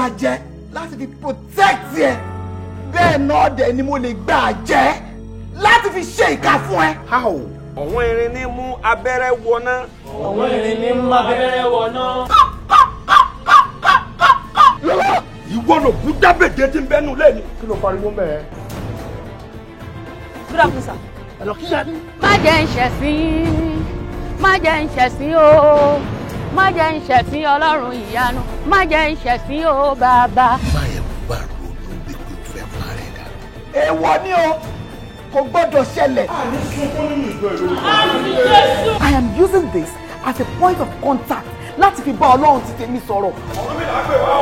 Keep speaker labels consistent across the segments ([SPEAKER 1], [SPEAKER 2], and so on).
[SPEAKER 1] Gba jẹ láti fi protect ẹ, bẹ́ẹ̀ náà dẹ̀ ni mo lè gbà jẹ láti fi ṣe ìkà fún ẹ.
[SPEAKER 2] How?
[SPEAKER 3] Ọ̀wọ́n irin ní mú abẹ́rẹ́ wọná.
[SPEAKER 4] Ọ̀wọ́n irin ní mú abẹ́rẹ́ wọná.
[SPEAKER 3] Ìwọ ló kú dábèjé tí ń bẹ́nu lẹ́nu.
[SPEAKER 2] Kí ló pariwo ń bẹ̀?
[SPEAKER 5] Good afternoon, sir.
[SPEAKER 2] Ẹ lọ kíyà ní.
[SPEAKER 5] Má jẹ́ ń ṣẹ̀sín, má jẹ́ ń ṣẹ̀sín o, má jẹ́ ń ṣẹ̀sín Ọlọ́run ìyanu, má jẹ́ ń ṣẹ̀sín o bàbá.
[SPEAKER 6] Báyẹ̀ bá ronú wípé ó fẹ́ parẹ́ dànù.
[SPEAKER 1] Èèwọ̀ ni o, kò gbọ́dọ̀ ṣẹlẹ̀.
[SPEAKER 2] Àní sunkún nínú ìjọ ìlú.
[SPEAKER 1] I am using this as a point of contact láti fi bá Ọlọ́run ti tèmi sọ̀rọ̀.
[SPEAKER 3] Ọ̀run mi là á pè wá o.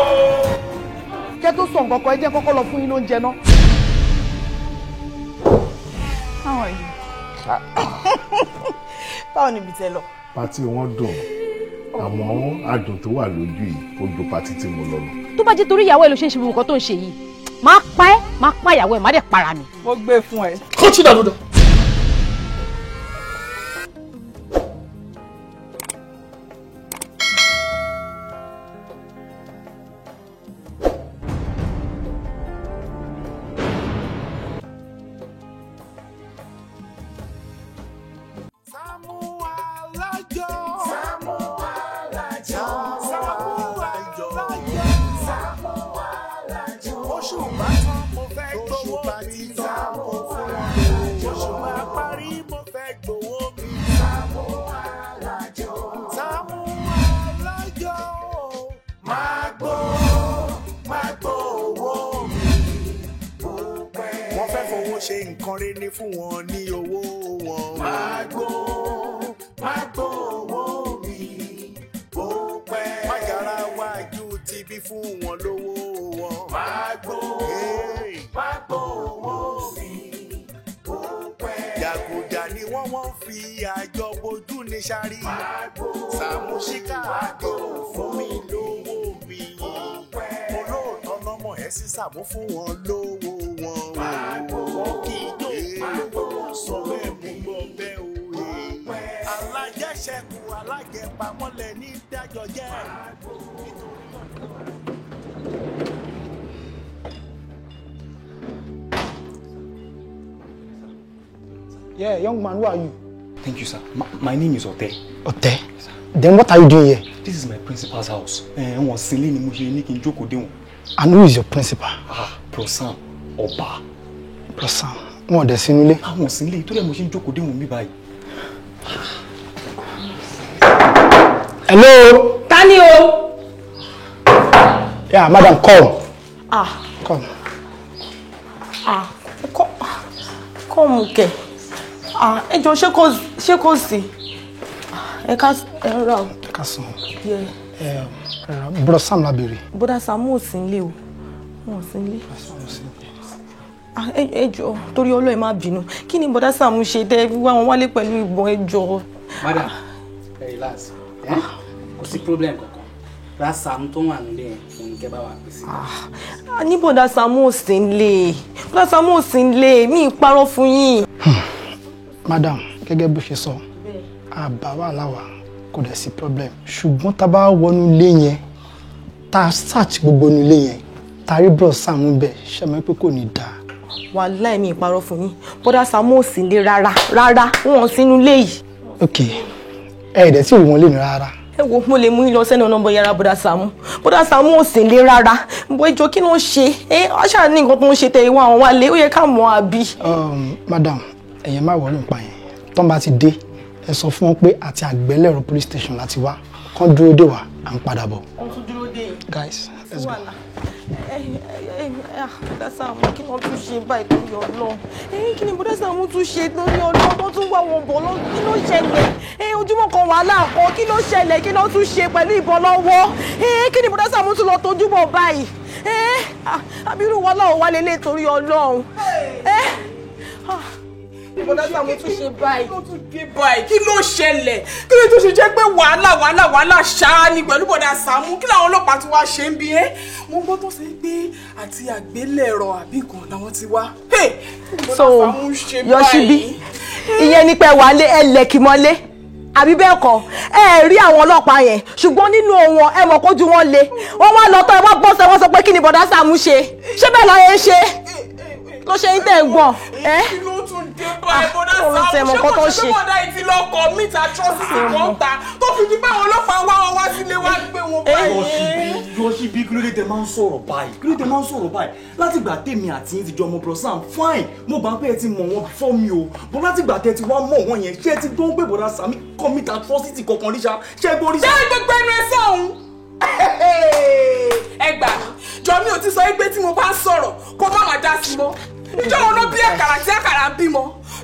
[SPEAKER 1] Kẹ́ tó sọ nǹkan kan, ẹ jẹ́ kọ́kọ́ lọ fún yín lóúnjẹ náà.
[SPEAKER 7] How are you? Báwo ni ibi tẹ lọ?
[SPEAKER 6] Pátí wọn dùn, àmọ́ adùn tó wà lójú yìí ó dùn pátí tí mo lọ lọ.
[SPEAKER 5] Tó bá jẹ́ torí ìyàwó ẹ ló ṣe ń ṣe gbogbo nǹkan tó ń ṣe yìí, máa pa ẹ́, máa pa ìyàwó ẹ, máa dẹ̀ para mi.
[SPEAKER 7] Mo gbé fún ẹ.
[SPEAKER 2] Kọ́ńtì dàdúdà.
[SPEAKER 8] Fún wọn ní owó wọn. Máa gbó owó mi bó pẹ́. Májàra wájú ti bí fún wọn lówó wọn. Máa gbó owó mi bó pẹ́. Jàgùjà ni wọ́n fi àjọ bojú ní sáré. Sàmúsíkà àjọ fún mi lówó mi. Olóòótọ́ lọ́mọ ẹ̀ sí Sàmú fún wọn lówó wọn. Wọ́n kì í jó sọ bẹ́ẹ̀ mú gbọ́ bẹ́ẹ̀ o. Alájẹṣẹ́kù alájẹpamọ́lẹ̀ ní dájọ́ jẹ́.
[SPEAKER 9] Yeah, young man, who are you?
[SPEAKER 10] Thank you, sir. My name is Ote.
[SPEAKER 9] Ote? Yes, sir. Then what are you doing here?
[SPEAKER 10] This is my principal's house. Wọ́n sin lé ni mo ṣe ní kí n jókòó dé wọn.
[SPEAKER 9] And who is your principal?
[SPEAKER 10] Ah, Bro Sam, Ọba.
[SPEAKER 9] Bro Sam, wọn ò dẹ̀ sínú ilé.
[SPEAKER 10] Àwọn ò sí nílé, torí ẹ̀ mo ṣe ń jókòó dé wọn bí báyìí.
[SPEAKER 9] Hello?
[SPEAKER 7] Ta ni o?
[SPEAKER 9] Yeah, madam, come.
[SPEAKER 7] Ah.
[SPEAKER 9] Come.
[SPEAKER 7] Ah, come kẹ̀. Ah, ẹ jọ̀ọ́ ṣé kò sí? Ẹ ká ẹ rà o.
[SPEAKER 9] Ẹ ká sàn.
[SPEAKER 7] Yeah.
[SPEAKER 9] Bro Sam la béèrè.
[SPEAKER 7] Bọ́dà Sam ò sí nílé o. Wọn ò sí nílé. Ẹ jọ̀ọ́ torí Ọlọ́run má bínú. Kí ni Bọ́dà Sam ṣe tẹ́ wá wọn wálé pẹ̀lú ìbọn ẹ jọ̀ọ́?
[SPEAKER 4] Madam, relax. Kò sí problem kankan. Bọ́dà Sam tó wà nílé yẹn, òun kẹ́ bá wa pèsè.
[SPEAKER 7] Ní Bọ́dà Sam ò sí nílé. Bọ́dà Sam ò sí nílé. Mi ì parọ́ fún yín.
[SPEAKER 9] Madam, gẹ́gẹ́ bó ṣe sọ, àbá wà láwa kò dẹ̀ sí problem. Ṣùgbọ́n tá a bá wọnú ilé yẹn, tá a search gbogbo inú ilé yẹn, tá a rí Bro Sam bẹ̀, ṣe mọ̀ pé kò ní dáa.
[SPEAKER 7] Wàláì mi ì parọ́ fún yín. Bọ́dà Sam ò sí nílé rárá, rárá, wọn ò sínú ilé yìí.
[SPEAKER 9] Ok, ẹ dẹ̀ tí ò wọ́n lè ní rárá.
[SPEAKER 7] Ẹ wo, mo lè mú yín lọ sẹ́nu ọ̀nà yàrá Bọ́dà Sam. Bọ́dà Sam ò sí nílé rárá. Bọ́ ìjọ kí ló ń ṣe? Ẹ ṣáà ní nǹkan tó ń ṣe tẹ ìwà àwọn wálé, ó yẹ ká mọ̀ àbí.
[SPEAKER 9] Madam, ẹ̀yẹn má wọlé nípa yẹn. Tọ́n bá ti dé, ẹ sọ fún wọn pé àti Àgbẹ̀lẹ̀rọ police station láti wá, kán dúró dè wá, à ń padà bọ̀.
[SPEAKER 7] Wọ́n tún dúró dè yìí.
[SPEAKER 9] Guys, let's go.
[SPEAKER 7] Bọ́dà Sam kí wọ́n tún ṣe báyìí torí Ọlọ́run? Kí ni Bọ́dà Sam tún ṣe torí Ọlọ́run? Tó tún wá wọn bọ̀ lọ, kí ló ṣẹlẹ̀? Ojúmọ́ kan wàhálà kan, kí ló ṣẹlẹ̀? Kí ló tún ṣe pẹ̀lú ìbọn lọ́wọ́? Kí ni Bọ́dà Sam tún lọ tójú bọ̀ báyìí? Abirú wọlé ò wálé lé torí Ọlọ́run. Bọ́dà Sam tún ṣe báyìí.
[SPEAKER 11] Kí ló tún dé báyìí? Kí ló ṣẹlẹ̀? Kí ló tún ṣe jẹ́ pé wàhálà wàhálà wàhálà ṣáá ni pẹ̀lú Bọ́dà Sam? Kí làwọn ọlọ́pàá ti wá ṣe ń bí ẹ́? Mo gbọ́ tó ṣe pé àti àgbélẹ̀rọ àbí kan làwọn ti wá.
[SPEAKER 7] So, Yọ̀ṣíbí, ìyẹn ni pé wàhálé ẹ lẹ̀kì mọ́lé. Àbí bẹ́ẹ̀ kọ́, ẹ rí àwọn ọlọ́pàá yẹn, ṣùgbọ́n nínú wọn ẹ mọ̀ kójú wọn le. Wọ́n wá lọ tọ́ ẹ wá bọ́ sẹ́, wọ́n sọ pé kí ni bọ̀dá Sàámú ṣe? Ṣé bẹ́ẹ̀ lọ́ yẹn ṣe? Ló ṣe ń tẹ̀ ń gbọ̀n.
[SPEAKER 11] Kí ló tún dé báyìí bọ̀dá Sàámú? Ṣé kò ṣe pé bọ̀dá yìí ti lọ commit atrocity kan ta tó fi di pé àwọn ọlọ́pàá wá wọn wá sílé wá gbé wọn báyìí?
[SPEAKER 10] Yọ̀ṣibí, kí ló dé tẹ máa ń sọ̀rọ̀ báyìí? Kí ló dé máa ń sọ̀rọ̀ báyìí? Látìgbà tèmi àti yín ti jọ mọ Bro Sam, fine, mo gbà pé ẹ ti mọ̀ wọn before mi o. But látìgbà tẹ ti wá mọ̀ wọn yẹn, ṣé ẹ ti gbọ́ pé bọ̀dá Sàámú commit atrocity kankan rí ṣá? Ṣé ẹ gbọ́ rí ṣá?
[SPEAKER 11] Ṣé gbogbo ẹnu ẹ sọ̀hún? Ẹ gbà mí, jọ mi ò ti sọ pé tí mo bá sọ̀rọ̀ kó má má dá sí mọ́. Ìjọ wo ló bí àkàrà tí àkàrà ń bímọ?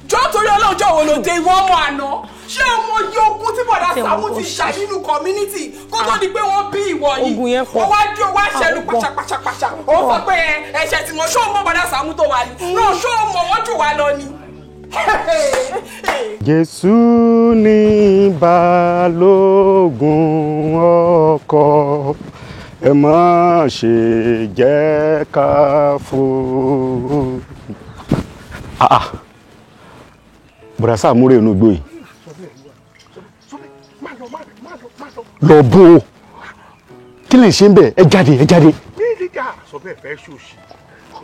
[SPEAKER 11] Jọ torí Ọlọ́run, jọ wo ló dé ìwọ ọmọ àná? Ṣé ọmọ yìí ogun tí bọ̀dá Sàámú ti ṣà nínú community kó tó di pé wọ́n bí ìwọ yìí? Ó wá dé, ó wá ṣẹnu pàṣàpàṣàpàṣà. Ó sọ pé ẹ̀ṣẹ̀ tí wọ́n ṣó mọ bọ̀dá Sàámú tó wà ní. Náà ṣó mọ wọ́n jù wá lọ ni.
[SPEAKER 12] Jésù ní balógun ọkọ̀, ẹ má ṣe jẹ́ ká fò. Bọ̀dá Sàámú rè inú igbó yìí. Lọ bó o, kí lè ṣe ń bẹ̀? Ẹ jáde, ẹ jáde.
[SPEAKER 6] Sọ bẹ́ẹ̀ fẹ́ ṣòṣì,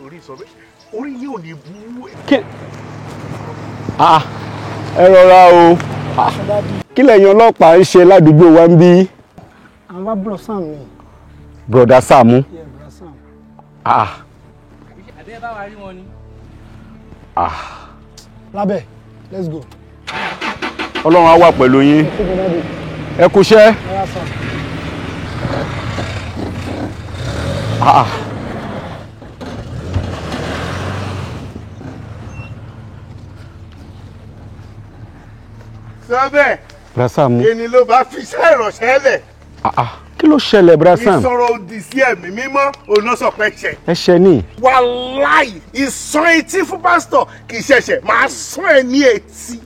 [SPEAKER 6] orí sọ bẹ́ẹ̀, orí yìí ò ní bú.
[SPEAKER 12] Ẹ rọra o, kí lẹ̀yin ọlọ́pàá ń ṣe ládùúgbò wa ń bí?
[SPEAKER 9] Àwọn wá Bro Sam ni.
[SPEAKER 12] Bọ̀dá Sàámú.
[SPEAKER 9] Yeah, Bro Sam.
[SPEAKER 4] Àbí ẹ bá wa rí wọn ni.
[SPEAKER 9] Lábẹ́, let's go.
[SPEAKER 12] Ọlọ́run á wà pẹ̀lú yín. Ẹ kúṣẹ́.
[SPEAKER 6] Sọ́bẹ̀.
[SPEAKER 12] Bro Sàámú.
[SPEAKER 6] Ẹni ló bá fi iṣẹ́ ìrọ̀ṣẹ́ lẹ̀.
[SPEAKER 12] Kí ló ṣẹlẹ̀, Bro Sam?
[SPEAKER 6] Ìsọ̀rọ̀ òdì sí ẹ̀mí mímọ́ onáṣọ̀pẹ̀ ṣẹ̀.
[SPEAKER 12] Ẹ̀ṣẹ̀ ni.
[SPEAKER 6] Wàláì, ìsàn etí fún pásítọ̀ kì í ṣẹ̀ṣẹ̀, máa sán ẹ ní etí.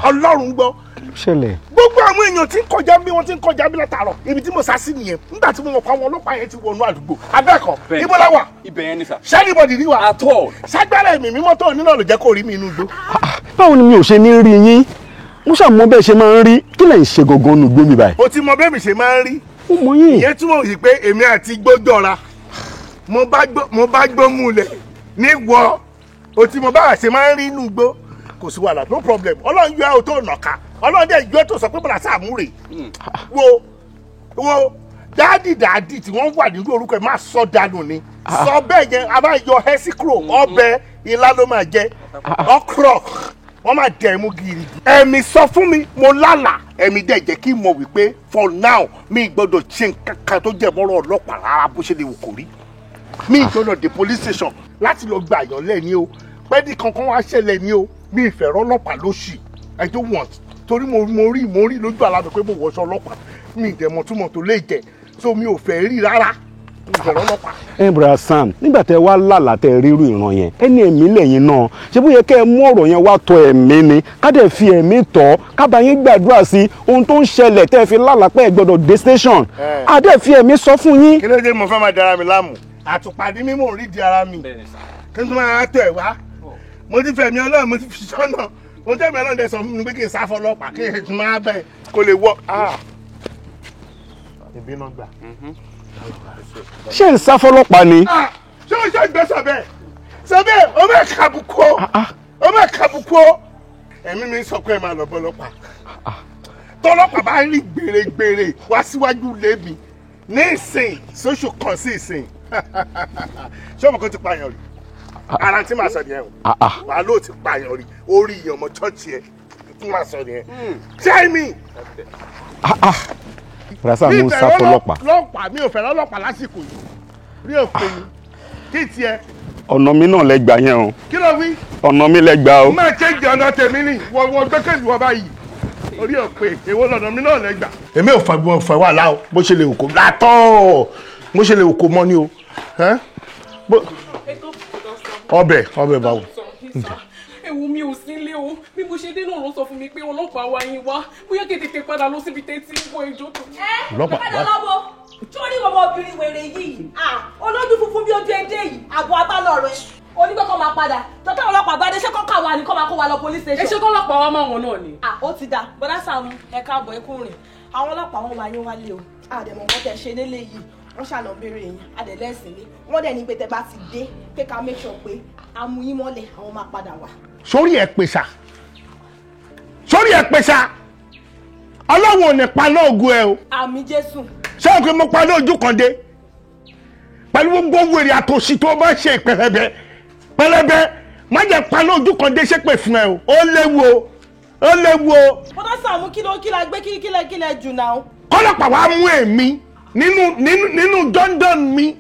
[SPEAKER 6] Ọlọ́run gbọ́.
[SPEAKER 12] Kí ló ṣẹlẹ̀?
[SPEAKER 6] Gbogbo àwọn èèyàn tí ń kọjá bí wọ́n ti ń kọjá bí látàárọ̀, ibi tí mo sá sí nìyẹn. Nígbà tí mo mọ̀ pa àwọn ọlọ́pàá yẹn ti wọnú àdúgbò. Abẹ́ẹ̀kọ́, ibo la wà?
[SPEAKER 10] Ibẹ̀ yẹn ni sà.
[SPEAKER 6] Ṣé anybody rí wa?
[SPEAKER 10] At all.
[SPEAKER 6] Ṣágbára ẹ̀mí mímọ́ tó ní náà ló jẹ́ kó rí mi inú igbó.
[SPEAKER 12] Báwo ni mi ò ṣe ní rí yín? Mo ṣàmọ́ bẹ́ẹ̀ ṣe máa ń rí. Kí lẹ̀ ń ṣe gangan nù gbó mi báyìí?
[SPEAKER 6] O ti mọ bẹ́ẹ̀ mi ṣe máa ń rí.
[SPEAKER 12] Ó mọ yín.
[SPEAKER 6] Ìyẹn túmọ̀ sí pé èmi àti igbó jọra. Mo bá gbó múlẹ̀ ní wọ. O ti mọ bá ṣe máa ń rí inú igbó. Kò sí wàhálà, no problem. Ọlọ́run yọ ẹ́ o tó nàka. Ọlọ́run dẹ̀ yọ ẹ́ tó sọ pé Bọ̀dá Sàámú rè. Wo wo dáàdì dáàdì tí wọ́n wà nínú orúkọ ẹ̀ máa sọ dànù ni. Sọ bẹ́ẹ̀ yẹn, a máa yọ ẹ́ sí kúrò. Ọbẹ̀ ilá ló máa jẹ. Ọkọ̀ wọ́n máa dẹ̀ mú gírí. Ẹ̀mí sọ fún mi, mo lálàá. Ẹ̀mí dẹ̀ jẹ́ kí n mọ̀ wípé for now mi gbọ́dọ̀ ṣe nǹkan kan tó jẹ́ mọ́rọ̀ ọlọ́pàá rárá bó ṣe lè wù kó rí. Mi gbọ́dọ̀ dé police station láti lọ gba àyàn lẹ́ni o. Pẹ́ẹ́dì kankan wá ṣẹlẹ̀ ni o. Mi ìfẹ́ rọ́lọ́pàá lóṣì. I don't want. Torí mo rí lójú àlá mi pé mo wọṣọ ọlọ́pàá. Mi ì dẹ̀ mọ̀ túmọ̀ tó lè jẹ́. So mi ò fẹ́ rí rárá.
[SPEAKER 12] Ẹ Bro Sam, nígbà tẹ wá lálàá tẹ ríru ìran yẹn, ẹni ẹ̀mí lẹ́yìn náà, ṣé bóyá kẹ́ ẹ mú ọ̀rọ̀ yẹn wá tọ̀ ẹ̀mí ni, ká dẹ̀ fi ẹ̀mí tọ̀, ká bá yín gbàdúrà sí ohun tó ń ṣẹlẹ̀ tẹ́ fi lálàá pé ẹ gbọ́dọ̀ dé station, á dẹ̀ fi ẹ̀mí sọ fún yín.
[SPEAKER 6] Kí ló dé mo fẹ́ máa dára mi láàmú? Àtùpàdé mímò rí di ara mi. Kí n tún máa tọ̀ ẹ̀ wá? Mo ti fẹ̀mí Ọlọ́run, mo ti fi sọ́nà. Mo tẹ̀mí Ọlọ́run dẹ̀ sọ fún mi pé kí n sá fọlọ́pàá, kí n tún máa bẹ̀ kó lè wọ́. Ìbínú gbà.
[SPEAKER 12] Ṣé ń sá fọlọ́pàá ni?
[SPEAKER 6] Ṣé o ṣe gbé sọbẹ̀? Sọbẹ̀ o máa kàbùkù o. O máa kàbùkù o. Ẹ̀mí mi sọ pé ẹ máa lọ bọ́lọ́pàá. Tọ́lọ́pàá bá rí gbèrègbèrè wá síwájú ilé mi. Ní ìsìn, sóṣù kan sí ìsìn. Ṣé ọmọ kan ti pààyàn rí? Ara tí màá sọ nìyẹn o. Wàá ló ti pààyàn rí. Orí ìyẹn ọmọ chọ́ọ̀chì ẹ̀ tí màá sọ nìyẹn. Ṣé mi?
[SPEAKER 12] Bro Sam ń sá fọlọ́pàá.
[SPEAKER 6] Lọ́pàá mi ò fẹ́ lọ́lọ́pàá lásìkò yìí. Rí òpin mi. Kí tiẹ̀?
[SPEAKER 12] Ọ̀nà mi náà lẹ gbà yẹn o.
[SPEAKER 6] Kí ló wí?
[SPEAKER 12] Ọ̀nà mi lẹ gbà o.
[SPEAKER 6] Má ṣe jẹ ọ̀nà tèmi ni, wọ́n gbẹ́kẹ̀lé wọ́n báyìí. Orí òpin, èwo lọ̀nà mi náà lẹ gbà. Èmi ò fẹ́ bí fẹ́ wà láò, bó ṣe lè wò kó látọ̀, bó ṣe lè wò kó mọ́ ni o. Ọbẹ̀ báwo?
[SPEAKER 11] Ewu mi ò sí ilé o, bí mo ṣe dé náà ló sọ fún mi pé ọlọ́pàá wá yín wá, bóyá kí tètè padà lọ síbi tẹ́tí ń bọ ìjọ tó.
[SPEAKER 7] Ẹ padà lọ́wọ́, sórí ọmọbìnrin wèrè yìí, olójú funfun bí ojú ẹdẹ yìí, àbọ̀ abálọ̀ rẹ̀. Onígbẹ́ kọ́ máa padà. Tọ́tà ọlọ́pàá bá dé, ṣé kọ́ kà wá ni kọ́ máa kó wa lọ police station.
[SPEAKER 11] Ẹ ṣe kọ́ ọlọ́pàá wa máa wọn náà ni.
[SPEAKER 7] À ó ti da, bọ́dá Sàámú, ẹ káàbọ̀, ẹ kú rìn. Àwọn ọlọ́pàá wọn wá yín wálé o. Àdẹ̀mọ̀ nǹkan tẹ ṣe nílé yìí, wọ́n ṣàlọ́ béèrè yín, àdẹ̀lẹ́sìn ni. Wọ́n dẹ̀ ní pé tẹ bá ti dé, pé ká make sure pé a mú yín mọ́lẹ̀, àwọn máa padà wá.
[SPEAKER 6] Sórí ẹ pèsà, sórí ẹ pèsà, Ọlọ́run ò ní paná ògùn ẹ o.
[SPEAKER 7] Àmín Jésù.
[SPEAKER 6] Ṣé o kì í mo paná ojú kan dé pẹ̀lú gbogbo wèrè àtòsí tó bá ṣe pẹlẹbẹ pẹlẹbẹ, má jẹ́ paná ojú kan dé ṣépè fún ẹ o. Ó léwu o, ó léwu o.
[SPEAKER 7] Bọ́dá Sàámú, kí ló kí la gbé kí kílẹ̀ kílẹ̀ jù náà.
[SPEAKER 6] Kọ́lọ́pàá wa mú èmi nínú nínú nínú dandan mi,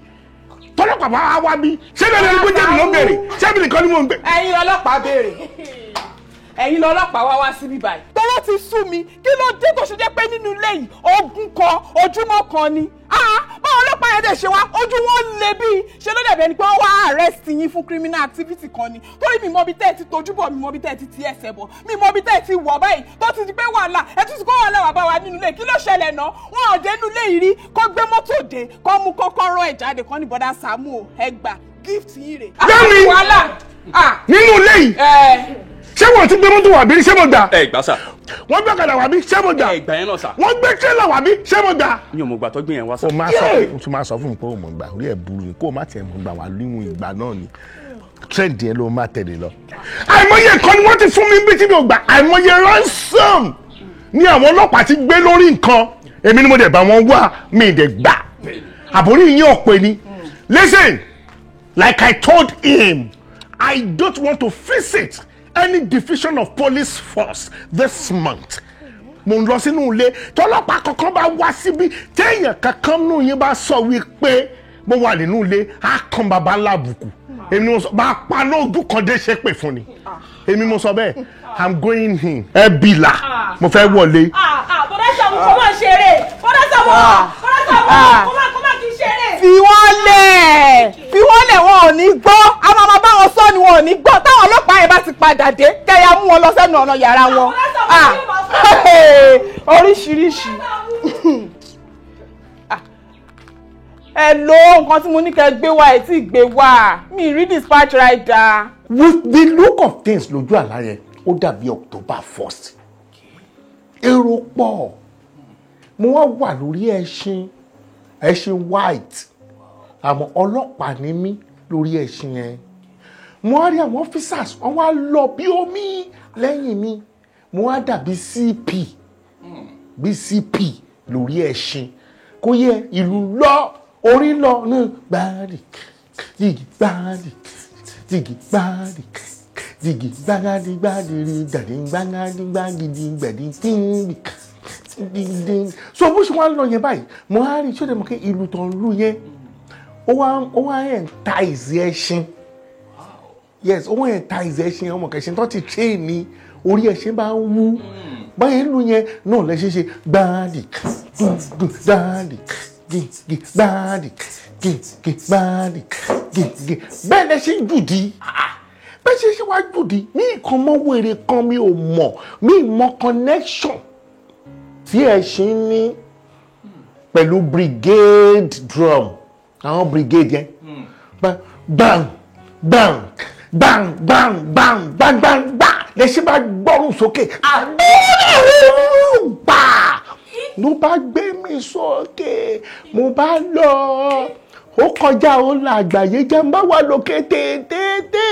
[SPEAKER 6] tọ́lọ́pàá wa wá bí ṣé bẹ́ẹ̀ ni gbọ́dọ̀ mi ló ń béèrè, ṣé mi nìkan ni mò ń bẹ̀.
[SPEAKER 11] Ẹ̀yin ọlọ́pàá béèrè, ẹ̀yin lọ́lọ́pàá wá wá síbí báyìí. Tọ́lọ́ ti sú mi, kí ló dé tó ṣe jẹ́ pé nínú ilé yìí ogun kan ojúmọ́ kan ni. Báwọn ọlọ́pàá yẹn dẹ̀ ṣe wá, ojú wọn le bí ṣe ló dẹ̀ bẹ́ẹ̀ ni pé wọ́n wá arrest yín fún criminal activity kan ni. Torí mi mọ ibi tẹ́ ẹ ti tojú bọ̀, mi mọ ibi tẹ́ ẹ ti ti ẹsẹ̀ bọ̀, mi mọ ibi tẹ́ ẹ ti wọ̀ báyìí tó ti di pé wàhálà ẹ tún ti kó wàhálà wà bá wa nínú ilé. Kí ló ṣẹlẹ̀ náà? Wọn ò dé nínú ilé yìí rí, kó gbé mọ́tò dé, kó mú kọ́kọ́rọ́ ẹ̀ jáde, kó ní bọ́dá Sàámú o, ẹ gbà gift yín rè.
[SPEAKER 6] Lẹ́mi nínú ilé yìí, ṣé wọ́n ti gbé mọ́tò wà bí? Ṣé mo gbà?
[SPEAKER 10] Ẹ gbà sà.
[SPEAKER 6] Wọ́n gbé ọ̀kadà wà bí? Ṣé mo gbà?
[SPEAKER 10] Ẹ gbà yẹn náà sà.
[SPEAKER 6] Wọ́n gbé tírélà wà bí? Ṣé mo gbà?
[SPEAKER 10] Mi ò mọ̀ gbà tó gbé yẹn wá sà.
[SPEAKER 6] O máa sọ, o tún máa sọ fún mi pé o mọ̀ gbà, orí ẹ̀ burú ni, kó o má tiẹ̀ mọ̀ gbà wà níwọ̀n ìgbà náà ni. Trend yẹn ló máa tẹ̀lé lọ. Àìmọye nǹkan ni wọ́n ti fún mi bí tí mi ò gbà, àìmọye ransom ni àwọn ọlọ́pàá ti gbé lórí nǹkan. Èmi ni mo dẹ̀ bá wọn wá, mi dẹ̀ gbà. Àbórí yín ọ̀pẹ ni. Listen, like I told him, I don't want to visit any division of police force this month. Mo ń lọ sínú ilé, tọ́lọ́pàá kankan bá wá síbí, téèyàn kankan nù yín bá sọ wípé mo wà nínú ilé, á kan bàbá lábùkù. Èmi mo sọ, bá paná ojú kan dé ṣépè fún ni. Èmi mo sọ bẹ́ẹ̀, I'm going in. Ẹ bìlà, mo fẹ́ wọlé.
[SPEAKER 7] Bọ́dá Sàámú kò máa ṣeré, Bọ́dá Sàámú, Bọ́dá Sàámú kò máa kí ṣeré.
[SPEAKER 11] Fi wọ́n lẹ̀, fi wọ́n lẹ̀, wọn ò ní gbọ́, a máa ma bá wọn sọ ni wọn ò ní gbọ́. Táwọn ọlọ́pàá yẹn bá ti padà dé, kẹ́yà mú wọn lọ sẹ́nu ọ̀nà yàrá wọn. Oríṣiríṣi. Ẹ lo nǹkan tí mo ní kẹ́ gbé wá, ẹ tí gbé wá, mi rí dispatch rider.
[SPEAKER 6] With the look of things lójú àlá yẹn, ó dàbí October 1st. Èrò pọ̀, mo wá wà lórí ẹṣin, ẹṣin white, àmọ́ ọlọ́pàá ni mí lórí ẹṣin yẹn. Mo wá rí àwọn officers, wọ́n wá lọ bí omi lẹ́yìn mi. Mo wá dàbí CP, bí CP lórí ẹṣin. Kò yẹ ìlú lọ, orí lọ ní gbáàdì, jìgì gbáàdì, jìgì gbáàdì, jìgì gbáàdì gbáàdì rí gbàdí gbáàdì gbáàdì gbàdí tíǹbì. So bó ṣe wá lọ yẹn báyìí, mo á rí ṣó dẹ̀ mọ̀ pé ìlú tó ń lù yẹn, ó wá entice ẹṣin. Yes, ó wá entice ẹṣin, ọmọ kẹṣin tó ti train ni, orí ẹṣin bá ń wú. Báyẹn lù yẹn náà lẹ ṣe ṣe gbáàdì, gbáàdì, gìgì gbáàdì, gìgì gbáàdì, gìgì. Bẹ́ẹ̀ lẹ ṣe ń jùdí. Bẹ́ẹ̀ ṣe ṣe wá jùdí, ní ìkan mọ́ wèrè kan mi ò mọ̀, mi mọ connection tí ẹṣin ní pẹ̀lú brigade drum, àwọn brigade yẹn. Bang bang bang bang bang bang bang bang lẹ ṣe bá gbọ́rùn sókè, gbà ló bá gbé mi sókè, mo bá lọ, ó kọjá ó la àgbáyé jẹ́, ń bá wà lókè téńtéńté.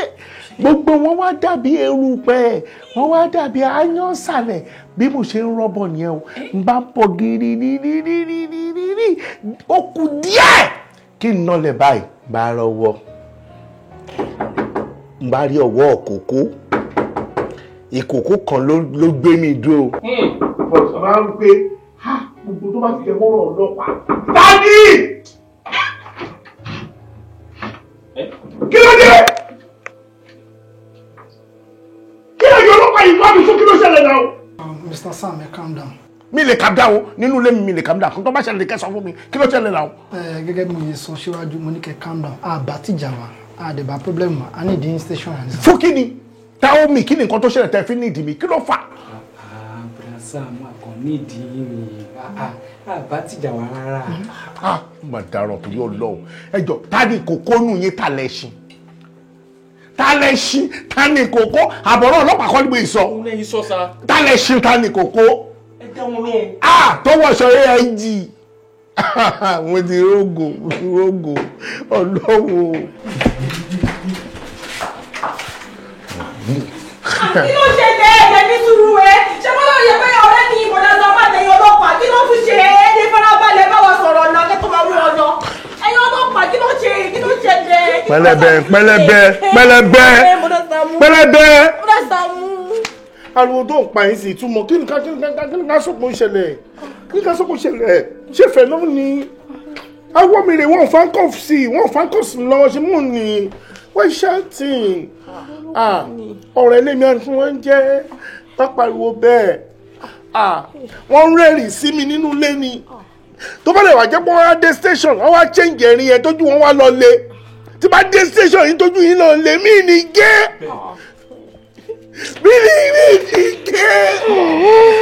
[SPEAKER 6] Gbogbo wọn wá dàbí erùpẹ̀, wọn wá dàbí aáyán sàlẹ̀. Bí mo ṣe ń rọ́bọ̀ nìyẹn o, n bá ń pọ̀ gírírírírírírí, ó kù díẹ̀ kí n nọlẹ̀ báyìí, bá rọwọ́, n bá rí ọwọ́ òkòkò, ìkòkò kan ló gbé mi dúró. Ọ̀sán máa ń pé gbogbo tó bá ti jẹ mọ́rọ̀ ọlọ́pàá. Dádì! Kí ló dé? Kí ló yọ ọlọ́pàá yìí wá mi fún, kí ló ṣẹlẹ̀ náà?
[SPEAKER 9] Mr. Sam, ẹ calm down.
[SPEAKER 6] Mi lè calm down nínú ilé mi, mi lè calm down. Kí tó bá ṣẹlẹ̀ kẹ́ sọ fún mi, kí ló ṣẹlẹ̀ náà?
[SPEAKER 9] Gẹ́gẹ́ bí mo ṣe sọ síwájú, mo ní kẹ́ calm down. Àbá tìjà wa, àdèbà problem wa, a ní ìdí station.
[SPEAKER 6] Fún kí ni? Tell me, kí ni nǹkan tó ṣẹlẹ̀ tẹ́ fi ní ìdí mi? Kí ló fà?
[SPEAKER 4] Bra Sam, àkàn ní ìdí mi, àbá tìjà wa rárá.
[SPEAKER 6] Mà dáràn torí Ọlọ́run. Ẹ jọ, ta ni kòkó nù yín ta lẹ́ṣin? Ta lẹ ṣin ta ni kókó? Àbọ̀rọ̀ ọlọ́pàá kọ́ ni mo sọ. Ta lẹ ṣin ta ni kókó?
[SPEAKER 10] Ẹ dá wọn lóhùn.
[SPEAKER 6] Ah, tó wọṣọ AIG. Mo ti rógò, mo ti rógò ọlọ́wọ́.
[SPEAKER 7] Kí ló ṣe tẹ ẹ̀jẹ̀ ní sùúrù ẹ? Ṣé bọ́lá yẹ pé ọ̀rẹ́ mi ìbọ̀dá sọ máa tẹ̀yìn ọlọ́pàá? Kí ló tún ṣe é? Ní farabalẹ̀ bá wa sọ̀rọ̀ náà kí tó máa rú ọ lọ. Ẹ̀yin ọlọ́pàá kí ló ṣe? Kí ló ṣe tẹ?
[SPEAKER 6] Pẹ̀lẹ́bẹ̀ pẹ̀lẹ́bẹ̀ pẹ̀lẹ́bẹ̀ pẹ̀lẹ́bẹ̀. Ariwo tó ń pa yín sí ìtumọ̀ kí nìkan kí nìkan kí nìkan sọ̀kò ń ṣẹlẹ̀ kí nìkan sọ̀kò ń ṣẹlẹ̀ ṣé fẹ́ náà ni awọ́ mi rè wọ́n fáńkọ̀f sí wọ́n fáńkọ̀f sí lọ́wọ́ ṣe mú ni wọ́n ṣáàtì ọ̀rọ̀ ẹlẹ́mi àti wọ́n ń jẹ́ pápariwo bẹ́ẹ̀ wọ́n ń rẹ́rìn sí mi nínú ilé ni tó bá lè wà jẹ́ pé wọ́n á dé station wọ́n wá change ẹ̀rín yẹn tójú wọn wá lọ lé tí bá dé station yìí tójú yín lọ lé mí ní gé mi ní gé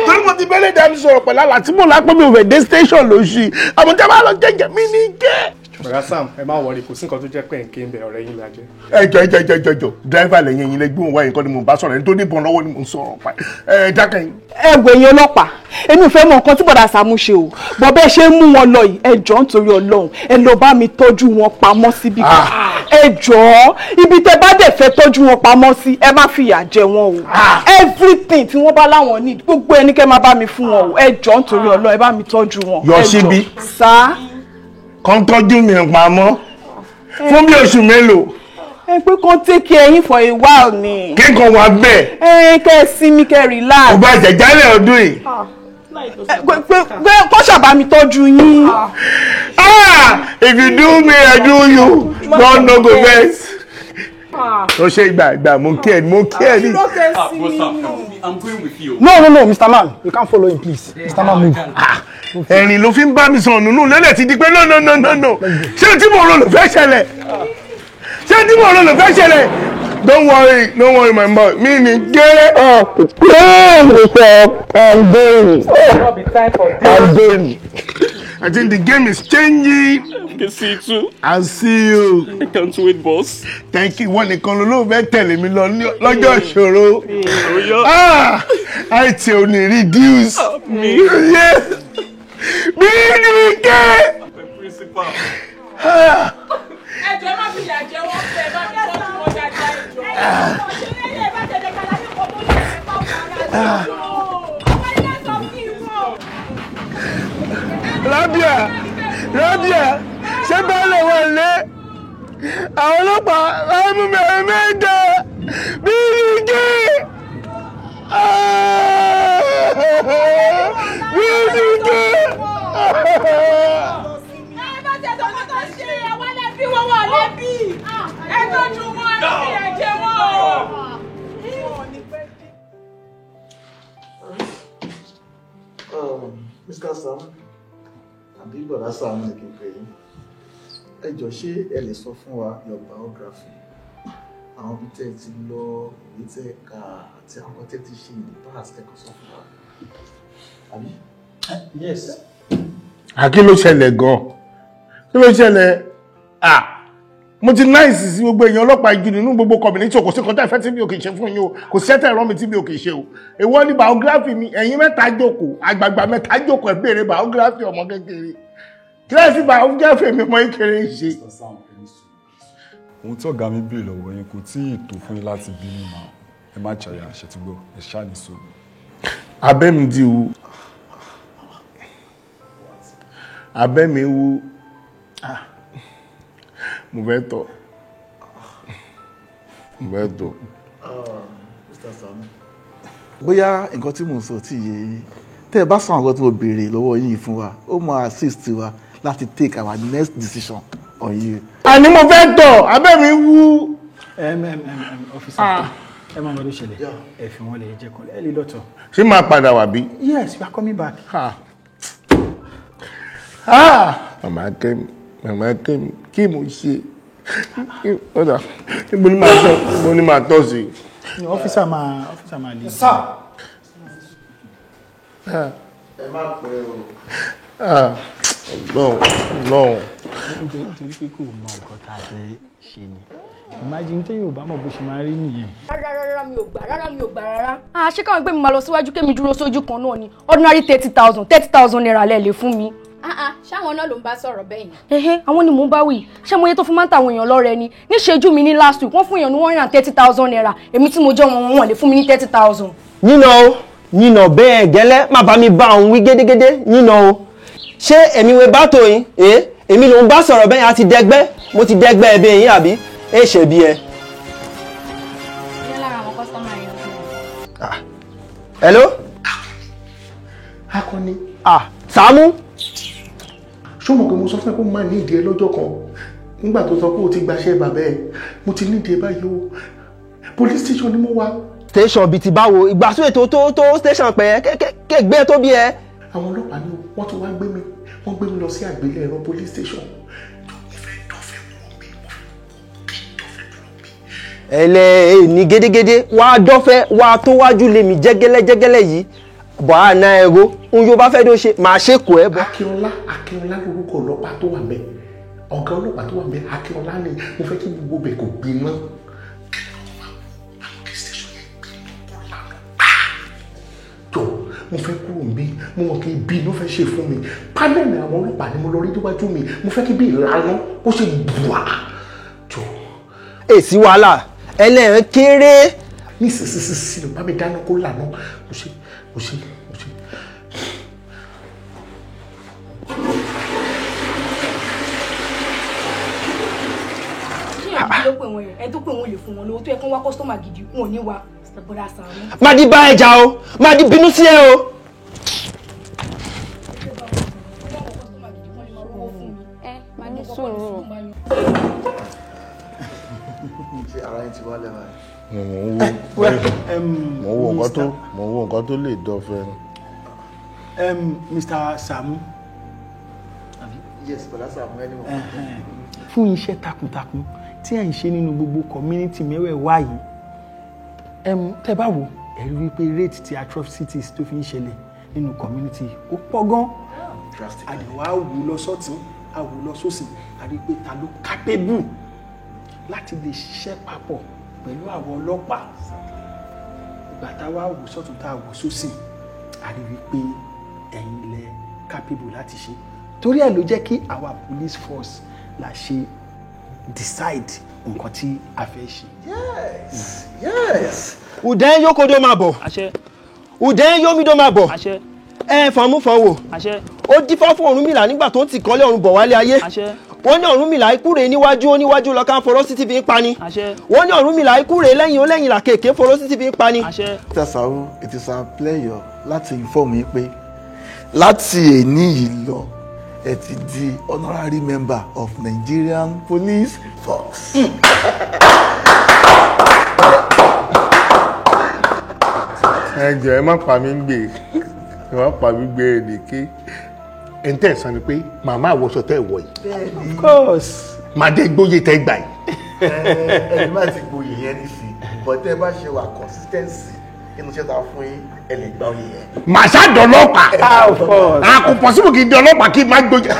[SPEAKER 6] torí mo ti bẹ́lẹ̀ dá mi sọ̀rọ̀ pẹ̀lú àlá tí mo lápẹ́ mi ò fẹ́ dé station lóṣù àmọ́ tí a bá lọ change mí ní gé.
[SPEAKER 2] Bọ̀dá Sam, ẹ má wọrí, kò sí nǹkan tó jẹ́ pé nké ń bẹ ọ̀rẹ́ yín la jẹ́.
[SPEAKER 6] Ẹ jọ ẹ jọ ẹ jọ dírẹ́fà lẹ́yìn ẹ̀yin lẹ́gbẹ̀ẹ́ òun wáyé nǹkan ni mò ń bá sọ̀rọ̀ ẹni tó níbọn lọ́wọ́ ni mò ń sọ̀rọ̀ pa ẹ dákẹ́ yín.
[SPEAKER 11] Ẹ wo ẹ̀yin ọlọ́pàá, èmi ò fẹ́ mọ nǹkan tí Bọ̀dá Sàámú ṣe o, bọ́ bẹ́ẹ̀ ṣe ń mú wọn lọ yìí, ẹ jọ̀ọ́ nítorí Ọlọ́run, ẹ lọ bá mi tọ́jú wọn pamọ́ síbi kan. Ẹ jọ̀ọ́, ibi tẹ bá dẹ̀ fẹ́ tọ́jú wọn pamọ́ sí, ẹ má fìyà jẹ wọn o. Everything tí wọ́n bá láwọn need, gbogbo ẹni kẹ́ máa bá mi fún wọn o, ẹ jọ̀ọ́ nítorí Ọlọ́run, ẹ bá mi tọ́jú wọn.
[SPEAKER 6] Yọ síbi.
[SPEAKER 11] Sá
[SPEAKER 6] kan tọ́jú mi pamọ́ fún bí oṣù mélòó.
[SPEAKER 11] Ẹ pé kàn take care yín for a while ni.
[SPEAKER 6] Kí nǹkan wà bẹ́ẹ̀.
[SPEAKER 11] Ẹ kẹ́ ẹ sinmi kẹ́ ẹ relax.
[SPEAKER 6] Kò bá jẹ̀jálẹ̀ ọdún yìí.
[SPEAKER 11] Pé kó ṣàbá mi tọ́jú yín.
[SPEAKER 6] If you do me, I do you. God no go vex. Ó ṣe ìgbà ìgbà mo kí ẹ mo kí ẹ ní.
[SPEAKER 10] I'm going with you.
[SPEAKER 9] No, no, no, Mr. Man, you can't follow him, please. Mr. Man, move.
[SPEAKER 6] Ẹ̀rìn ló fi ń bá mi sọ̀rọ̀ nínú lẹ́lẹ̀ ti di pé no no no no no ṣé tí mo rò ló fẹ́ ṣẹlẹ̀ ṣé tí mo rò ló fẹ́ ṣẹlẹ̀ don't worry my boy mi ni gé. I'm going. I'm going. I think the game is changing.
[SPEAKER 10] I can see you too.
[SPEAKER 6] I'll see you.
[SPEAKER 10] I can't wait, boss.
[SPEAKER 6] Thank you. Wọ́n nìkan ló fẹ́ tẹ̀lé mi lọ lọ́jọ́ ìṣòro. I ti ò ní reduce.
[SPEAKER 10] Me?
[SPEAKER 6] Yes. Mi ni ké.
[SPEAKER 10] Principal.
[SPEAKER 11] Ẹ jọ̀ọ́ má fìyà jẹ wọ́n fẹ́ bá mi tọ́jú wọn dáadáa ẹ jọ̀ọ́.
[SPEAKER 6] Rabia, Rabia, ṣé bẹ́ẹ̀ wọ̀ lé? Àwọn ọlọ́pàá láàmú mẹ́rin mẹ́ta bí igi. Bí igi.
[SPEAKER 11] Ẹ bá tẹ̀ tọkọ tó ṣe àwọn ẹlẹ́bí wọn wà lẹ́bí. Ẹ tọ́jú wọn, ẹ fìyà jẹ wọ́n o.
[SPEAKER 1] Mr. Sam, àbí Bọ̀dá Sam ní kí n pè yín. Ẹ jọ̀ọ́ ṣé ẹ lè sọ fún wa your biography, àwọn ibi tẹ́ ẹ ti lọ, ìwé tẹ́ ẹ kà àti àwọn nǹkan tẹ́ ẹ ti ṣe in the past ẹ kàn sọ fún wa. Àbí?
[SPEAKER 9] Yes.
[SPEAKER 6] Kí ló ṣẹlẹ̀ gan-an? Kí ló ṣẹlẹ̀? Mo ti náìsì sí gbogbo èèyàn ọlọ́pàá ìjù nínú gbogbo community kò sí kọjá ìfẹ́ tí mi ò kì í ṣe fún yín o kò sẹ́tẹ̀ ẹ̀rọ mi tí mi ò kì í ṣe o èwo ni biography mi ẹ̀yin mẹ́ta jókòó àgbààgbà mẹ́ta jókòó ẹ̀ béèrè biography ọmọ kékeré kí láì fi biography mi mọ kékeré ṣe.
[SPEAKER 13] Ohun tí ọ̀gá mi béèrè lọ́wọ́ yín kò tí ì tó fún yín láti bínú náà ẹ má jàyà ṣètìgbọ́ ẹ ṣáà ní sùúrù.
[SPEAKER 6] Abẹ́ mi di wu abẹ́ mi wú mo fẹ́ tọ̀ mo fẹ́ tọ̀.
[SPEAKER 1] Mr. Sam, bóyá nǹkan tí mò ń sọ tí yé yín tẹ́ ẹ bá sọ àwọn nǹkan tí mo béèrè lọ́wọ́ yín fún wa ó máa assist wa láti take our next decision on you.
[SPEAKER 6] Àní mo fẹ́ tọ̀ abẹ́ mi wú.
[SPEAKER 9] Officer, ẹ máa mọ ló ṣẹlẹ̀ ẹ fi wọn lè jẹ́ kọ́ ẹ lè lọ́tọ̀.
[SPEAKER 6] Ṣé máa padà wá bí?
[SPEAKER 9] Yes, we are coming back.
[SPEAKER 6] Màmá Kẹ́mi, màmá Kẹ́mi, kí mo ṣe? Ọ̀dà, níbo ni màá tọ̀, níbo ni màá tọ̀ sí?
[SPEAKER 9] Ọ́físà máa, ọ́físà máa lè.
[SPEAKER 1] Sir. Ẹ má pẹ́ o.
[SPEAKER 6] Ọlọ́run, Ọlọ́run.
[SPEAKER 4] Nítorí pé kò mọ nǹkan tá a fẹ́ ṣe ni.
[SPEAKER 14] Imagine tí yóò bá mọ̀ bó ṣe máa rí nìyẹn.
[SPEAKER 5] Rárá rárá mi ò gbà, rárá mi ò gbà rárá. Ah, ṣé káwọn gbé mi máa lọ síwájú kémi dúró sójú kan náà ni? Ordinary 30,000 naira lẹ lè fún mi.
[SPEAKER 15] Ṣáwọn náà ló ń bá sọ̀rọ̀ bẹ́ẹ̀ yẹn.
[SPEAKER 5] Ẹhẹ́, àwọn ni mò ń bá wí. Ṣé mo yẹ tó fún máa ń tàwọn èèyàn lọ́rẹ ni? Níṣẹ́jú mi ní last week, wọ́n fún èèyàn ní 130,000 naira. Èmi tí mo jẹ́ wọn, wọn lè fún mi ní 30,000.
[SPEAKER 16] Yínà o, yínà bẹ́ẹ̀ gẹ́lẹ́, má bá mi bá òun wí gédégédé, yínà o. Ṣé èmi wo bá tó yín? Èmi ló ń bá sọ̀rọ̀ bẹ́ẹ̀ yẹn, a ti dẹgbẹ́, mo ti dẹgbẹ́ ẹbí yín àbí? Ẹ ṣe bí ẹ. Hello?
[SPEAKER 6] Akọni.
[SPEAKER 16] Sàámú.
[SPEAKER 6] Ṣé o mọ̀ pé mo sọ fún ẹ pé mo máa ní ìdí ẹ lọ́jọ́ kan nígbà tó sọ pé o ti gbaṣẹ́ bàbá ẹ, mo ti ní ìdí ẹ báyìí o. Police station ni mo wà.
[SPEAKER 16] Station bíi ti báwo? Ìgbàsó ètò tó station pẹ̀ kẹ́gbẹ́ tó bí ẹ.
[SPEAKER 6] Àwọn ọlọ́pàá ni wọ́n tún wá gbé mi, wọ́n gbé mi lọ sí àgbélẹ̀rọ police station.
[SPEAKER 16] Ẹlẹ́ ní gédégédé wàá dọ́fẹ́ wàá tó wájú lèmi jẹ́gẹ́lẹ́ jẹ́gẹ́lẹ́ yìí bọ̀ á ná ẹ̀rọ ń yóò bá fẹ́ ló ṣe màá ṣe kò ẹ́ bọ̀.
[SPEAKER 6] Akínọlá Akínọlá lorúkọ ọlọ́pàá tó wà mẹ́, ọ̀gá ọlọ́pàá tó wà mẹ́ Akínọlá ni mo fẹ́ kí gbogbo bẹ̀ kò gbiná. Jọ mo fẹ́ kúrò níbí, mo mọ̀ kí ibi ló fẹ́ ṣe fún mi. Pánẹ́ẹ̀lì àwọn ọlọ́pàá ni mo lọ rí níwájú mi, mo fẹ́ kí bí ìlànà ó ṣe bùà. Jọ.
[SPEAKER 16] Èsì wàhálà ẹlẹ́rìn kéré.
[SPEAKER 6] Nísinsìnyí ló bá mi dáná kó lànà mo ṣe mo ṣe mo ṣe.
[SPEAKER 5] Ṣé ìyá ló pè wọ́n yẹn? Ẹni tó pè wọ́n lè fún wọn lówó tó yẹ kán wá kọ́sítọ́mà gidi wọn ò ní wa bọ́dà Sàámú.
[SPEAKER 16] Má di bá ẹja o, má di bínú sí ẹ o.
[SPEAKER 15] Ẹ máa ní sùúrù.
[SPEAKER 1] Ṣé ara yín ti wá lẹ́wà yìí?
[SPEAKER 6] Mo wo nǹkan tó lè dọ́fẹ́ ni.
[SPEAKER 14] Mr. Sàámú.
[SPEAKER 1] Yes, bọ̀dá Sàámú ẹni wọ̀n.
[SPEAKER 14] Fún iṣẹ́ takuntakun tí ẹ̀ ń ṣe nínú gbogbo community mẹ́wẹ̀ẹ̀wá yìí, tẹ́ bá wò ẹ rí wípé rate ti atrocities tó fi ń ṣẹlẹ̀ nínú community ó pọ̀ gan. Àdìwá wò lọ sọ́tún, a wò lọ sósì, a rí pé ta ló capable láti lè ṣiṣẹ́ papọ̀ pẹ̀lú àwọn ọlọ́pàá. Ìgbà tá a wá wò sọ́tún tá a wò sósì, a rí wípé ẹ̀yin lẹ capable láti ṣe. Torí ẹ̀ ló jẹ́ kí àwa police force la ṣe decide nǹkan tí a fẹ́ ṣe.
[SPEAKER 1] Yes, yes.
[SPEAKER 16] Ùdẹ́ yókòdó máa bọ̀. Ùdẹ́ yómídó máa bọ̀. Ẹ fọ̀mú fọ̀wò. Ó dífá fún Ọ̀rúnmìlà nígbà tó ń tì kọ́lé ọ̀run bọ̀ wálé ayé. Wọ́n ní Ọ̀rúnmìlà ikú rèé níwájú ó níwájú lọ́ka ń fọ̀rọ̀ sí ti fi ń pani. Wọ́n ní Ọ̀rúnmìlà ikú rèé lẹ́yìn ó lẹ́yìn làkèké fọ̀rọ̀ sí ti fi ń pani.
[SPEAKER 1] Mr. Sàámú, it is our pleasure láti inform yín pé láti èní yìí lọ ẹ ti di honorary member of Nigerian Police Force.
[SPEAKER 6] Ẹ jọ̀ọ́ ẹ má pa mí gbé, ẹ má pa mí gbé èdèké. Ẹ ń tẹ̀ sọ ni pé màmá àwọṣọ tẹ́ wọ̀ yìí.
[SPEAKER 14] Of course.
[SPEAKER 6] Màá dé gbóyè tẹ́ gbà yìí.
[SPEAKER 1] Ẹni má ti gboyè yẹn nísìnyí, but tẹ́ bá ṣe wà consistency inú iṣẹ́ ta fún yín, ẹ lè gba oyè yẹn.
[SPEAKER 6] Màá ṣàdọ̀lọ́pàá. A kò possible kí n di ọlọ́pàá kí n má gbóyè.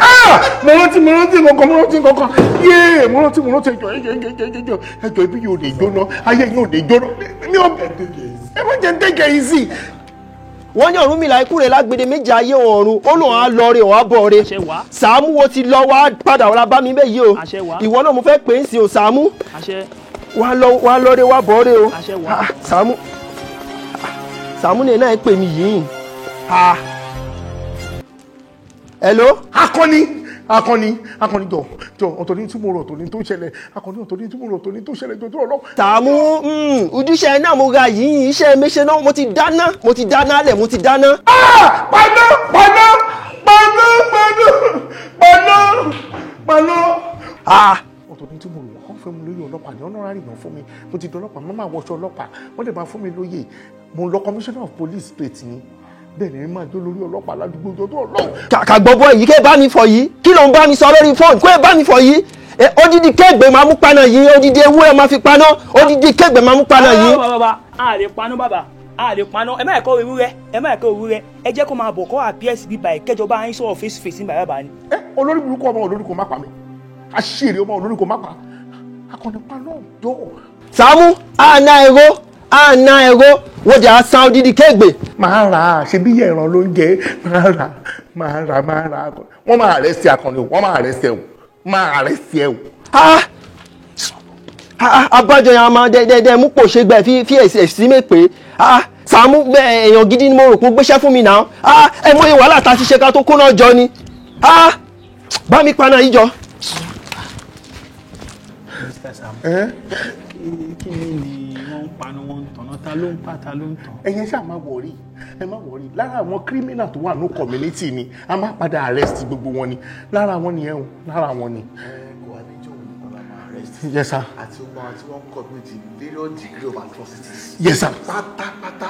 [SPEAKER 6] Mo rántí nǹkan yéé mo rántí ẹjọ́ ẹjọ́ ẹjọ́ ibi yóò lè jóná, ayé yóò lè jóná, mi ò ẹ má jẹ́ ń tẹ̀kẹ̀ yìí sí.
[SPEAKER 16] Wọ́n ní Ọ̀rúnmìlà ikú rẹ̀ lágbede méjì ayé ọ̀run, ó lòun á lọ rè òun á bọ̀ rè. Sàámú wo ti lọ wá padà wá bá mi bẹ́ẹ̀ yìí o. Ìwọ náà mo fẹ́ pè é sí o Sàámú. Wá lọ rè wá bọ̀ rè o. Sàámú Sàámú ni náà pè mí yìí. Hello.
[SPEAKER 6] Akọni Akọni Akọni jọ jọ ọ̀tọ̀ ní tí mo rò ọ̀tọ̀ ní tó ṣẹlẹ̀ Akọni ọ̀tọ̀ ní tí mo rò ọ̀tọ̀ ní tó ṣẹlẹ̀ jọ tó rọ.
[SPEAKER 16] Sàámú ojúṣe náà mo ra yìí iṣẹ́ méṣe náà mo ti dáná lẹ̀ mo ti dáná.
[SPEAKER 6] Paná paná paná paná paná paná. Ọ̀tọ̀ ní tí mo rò wọ́n fẹ́ mi lóye ọlọ́pàá ní honorary náà fún mi, mo ti di ọlọ́pàá, mo máa wọṣọ ọlọ́pàá, wọ́n lè máa fún mi lóye, mo lọ commissioner of police state ni, bẹ́ẹ̀ ni máa jó lórí ọlọ́pàá ládùúgbò tó ọlọ́run.
[SPEAKER 16] Kà gbọ́ bọ́ yìí kẹ́ bá mi fọ̀ yìí, kí ló ń bá mi sọ lórí fóònù, kó ẹ bá mi fọ̀ yìí, odidi kẹ́gbẹ́ máa mú paná yìí, odidi ewúrẹ́ máa fi paná, odidi kẹ́gbẹ́ máa mú paná yìí.
[SPEAKER 17] Bàbá a lè paná bàbá a lè paná, ẹ má ẹ̀kọ́ ewúrẹ́, ẹ má ẹ̀kọ́ ewúrẹ́, ẹ jẹ́ kó máa bọ̀ kó appear bíbá ẹ̀ kẹjọba yín sọ̀rọ̀ face to face nígbà bàbá ni.
[SPEAKER 6] Ẹ olórí burúkú ọmọ olórí kò má pa mi, aṣèrè ọmọ olórí kò má pa, Akànnì paná jọ.
[SPEAKER 16] Sàámú àná ẹ̀rọ àná ẹ̀rọ wọ́n jẹ́ àṣà odidi kéègbè.
[SPEAKER 6] Máa rà á, ṣe bí ẹran ló ń jẹ, máa rà máa rà máa rà. Wọ́n máa arrest Akànnì o, wọ́n máa arrest ẹ o, máa arrest ẹ o.
[SPEAKER 16] Abájọ yẹn a máa dẹ́dẹ́ mú pò ṣe gbẹ fi èsì mi pé Sàámú èèyàn gidi ni mo rò pé gbéṣẹ́ fún mi náà. Ẹ mọ iye wàhálà tá a ti ṣe ká tó kóná jọ ni. Bá mi paná yìí jọ.
[SPEAKER 14] Mr. Sàámú, kí ni wọ́n ń panu wọ́n ń tọ̀nà, ta ló ń pa ta ló ń tàn?
[SPEAKER 6] Ẹ̀yin ṣáà má wọrí, ẹ má wọrí. Lára àwọn kírímìnà tó wà ní community ni a máa padà arrest gbogbo wọn ni. Lára wọn ni ẹ̀hún, lára wọn ni. Yes, sir.
[SPEAKER 1] Àti ọmọ àti wọn commit various degree of atrocities.
[SPEAKER 6] Yes, sir.
[SPEAKER 1] Pátápátá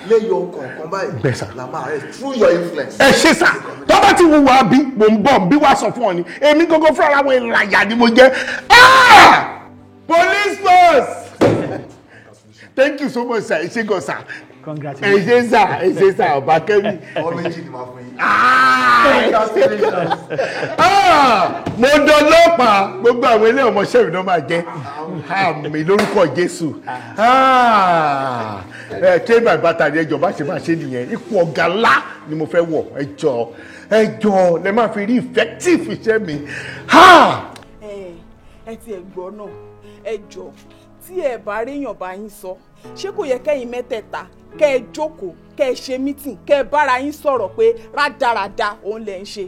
[SPEAKER 1] lẹ́yọ kọ̀ọ̀kan báyìí.
[SPEAKER 6] Bẹ́ẹ̀ sir.
[SPEAKER 1] La máa arrest through your influence.
[SPEAKER 6] Ẹ ṣe sà, tó bá ti wù wá bí mò ń bọ̀ bí wàá sọ fún ọ ni, èmi gógó fúnra wọn ìlàyà ni mo jẹ́. Police force! Thank you so much, sir. Ẹ ṣé gan, sir.
[SPEAKER 14] Congratulations.
[SPEAKER 6] Ẹ ṣé sir, ẹ ṣé sir, ọba Kẹ́mi.
[SPEAKER 1] Ọ méjì ni màá fún yín.
[SPEAKER 6] Mo dọlọ́pàá, gbogbo àwọn ilé ọmọọṣẹ́ mi náà máa jẹ́ àmì lórúkọ Jésù. Train my battery ni ẹjọ́ bá ṣe máa ṣe nìyẹn. Ipò ọ̀gá ńlá ni mo fẹ́ wọ̀, ẹjọ́ ẹjọ́ lẹ máa fi rí effective iṣẹ́ mi.
[SPEAKER 11] Ẹ ti ẹ̀ gbọ́ náà, ẹ jọ tí ẹ bá réèyàn bá yín sọ, ṣé kò yẹ kẹ́yìn mẹ́tẹ̀ẹ̀ta kẹ́ ẹ jókòó kẹ́ ẹ ṣe mítìn kẹ́ ẹ bára yín sọ̀rọ̀ pé rádaràda òun lẹ̀ ń ṣe?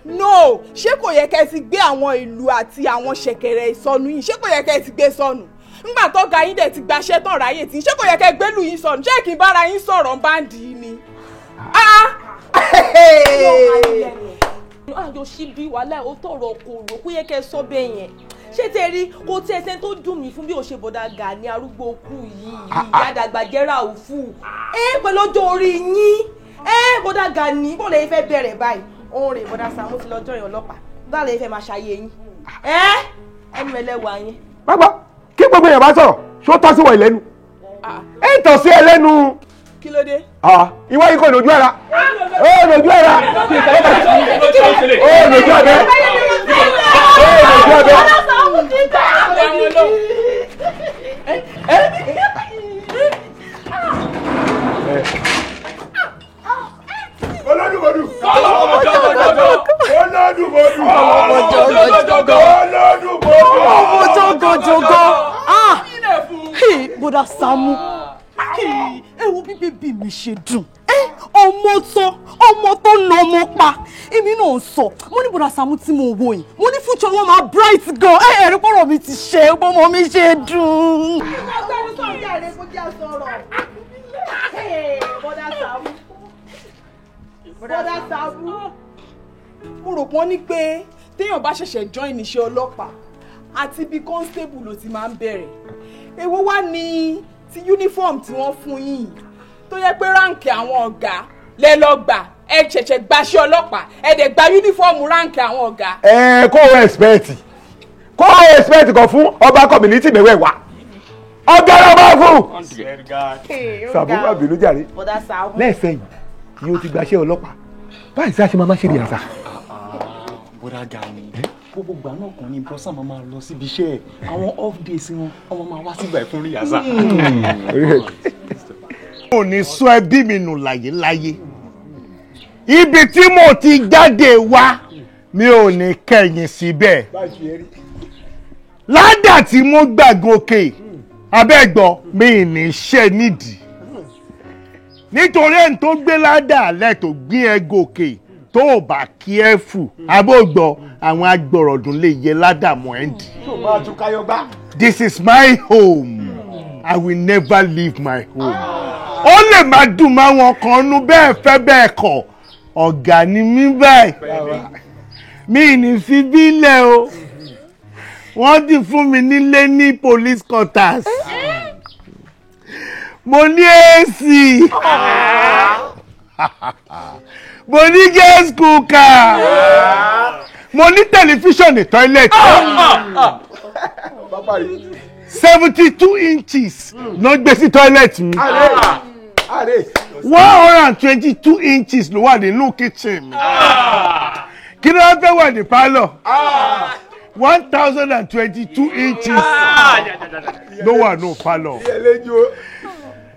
[SPEAKER 11] No, ṣé kò yẹ kẹ́ ẹ ti gbé àwọn ìlú àti àwọn ṣẹ̀kẹ̀rẹ̀ ìsọnù yìí, ṣé kò yẹ kẹ́ ẹ ti gbé sọnù? Ńgbà tó ga yín dẹ̀ ti gbaṣẹ́ tán ráyè tí, ṣé kò yẹ kẹ́ ẹ gbélù yín sọnù? Ṣé kí n bára yín sọ̀rọ̀ ń bá ń dì í ni?
[SPEAKER 7] Ayọ̀ ṣíbí wàhálà ó tọrọ kò rò kó yẹ kẹ́ ẹ sọ bẹ́ẹ̀ yẹn. Ṣé tẹ rí kó tí ẹsẹ̀ tó dùn mí fún bí ó ṣe bọ̀dà Gani arúgbó kú yìí, ìyá àdàgbà jẹ́ra òfu ẹ pẹ̀lú ọjọ́ orí yín. Ẹ bọ̀dà Gani bọ́ọ̀lù yẹn fẹ́ bẹ̀rẹ̀ báyìí, òun rè bọ̀dà Sàámú ti lọ́jọ́ yẹn ọlọ́pàá, báà lè fẹ́ máa ṣàyè yín ẹ ẹnu ẹlẹ́wàá yín.
[SPEAKER 3] Pápá kí gbogbo èèyàn bá sọ̀rọ̀ ṣó tọ́ sí wọ̀ ìlẹ́nu ẹ tọ́ sí ẹ lẹ́nu.
[SPEAKER 11] Kí ló dé?
[SPEAKER 3] Ìwọ yìí kò lójú ara, ó lójú ara, ó lójú abẹ, ó lójú abẹ.
[SPEAKER 6] Olódùmọ̀dù. Olódùmọ̀dù. Olódùmọ̀dù.
[SPEAKER 7] Ọmọ jọgọjọgọ. Bọ́dà Sàámú, ẹ wo bí bébí mi ṣe dùn. Ọmọ tó ọmọ tó na ọmọ pa, èmi náà ń sọ, mo ní bọ́dà Sàámú tí mo wò yìí, mo ní future wọn máa bright gan. Ẹ̀rí pọ̀rọ̀ mi ti ṣe, bọ́mọ mi ṣe dùn.
[SPEAKER 11] Ọgbẹ́ni sọ̀rọ̀ yàrá kó jẹ́ sọ̀rọ̀. Bọ́dà Sàámú. Bọ́dà Sàámú. Mo rò pọ́n ní pé téèyàn bá ṣẹ̀ṣẹ̀ join iṣẹ́ ọlọ́pàá àti bí constable ló ti máa ń bẹ̀rẹ̀. Èwo wá ní ti uniform tí wọ́n fún yín tó yẹ pé ráǹkì àwọn ọ̀gá lẹ lọ gbà, ẹ ṣẹ̀ṣẹ̀ gbaṣẹ́ ọlọ́pàá ẹ dẹ̀ gba uniform ráǹkì àwọn ọ̀gá.
[SPEAKER 3] Ẹ kó o expect, kó o expect kan fún ọba community mẹ́wẹ̀ẹ̀wá, ọ̀gá ló máa fún. Sàámú má bínú jàre, lẹ́sẹ̀ yìí ni o ti gbaṣẹ́ ọlọ́pàá báyìí sí àṣẹ máa má ṣe rìhàsà.
[SPEAKER 10] Bọ́dà Gani, gbogbo ìgbà náà kàn ní bọ́sà máa máa lọ síbi iṣẹ́ ẹ̀, àwọn off days wọn ọmọ máa wá sígbà fún rìhàsà.
[SPEAKER 6] Mo ní sọ ẹbí mi nù láyé láyé, ibi tí mo ti jáde wá mi ò ní kẹ̀yìn síbẹ̀. Ládà tí mo gbà gòkè abẹ́gbọ́ mi ní ṣe nídìí, nítorí ẹni tó gbé ládà lẹ́ tó gbé ẹ gòkè tó o bá kí ẹ fù abógbọ́ àwọn agbọ̀rọ̀dùn lè yẹ ládà mọ́ ẹ dì. This is my home. I will never leave my home. Ó lè má dùn máwọn kan nú bẹ́ẹ̀ fẹ́ bẹ́ẹ̀ kọ̀, ọ̀gá ni mí báyìí, mi ní fi bílẹ̀ o. Wọ́n ti fún mi nílé ní police quarters, mo ní AC, mo ní gas cooker, mo ní tẹlifíṣàn ní toilet 72 inches ló gbé sí toilet mi, 122 inches ló wà nínú kitchen mi. Kí ló fẹ́ wà ní pálọ̀? 1,022 inches ló wà ní palọ̀.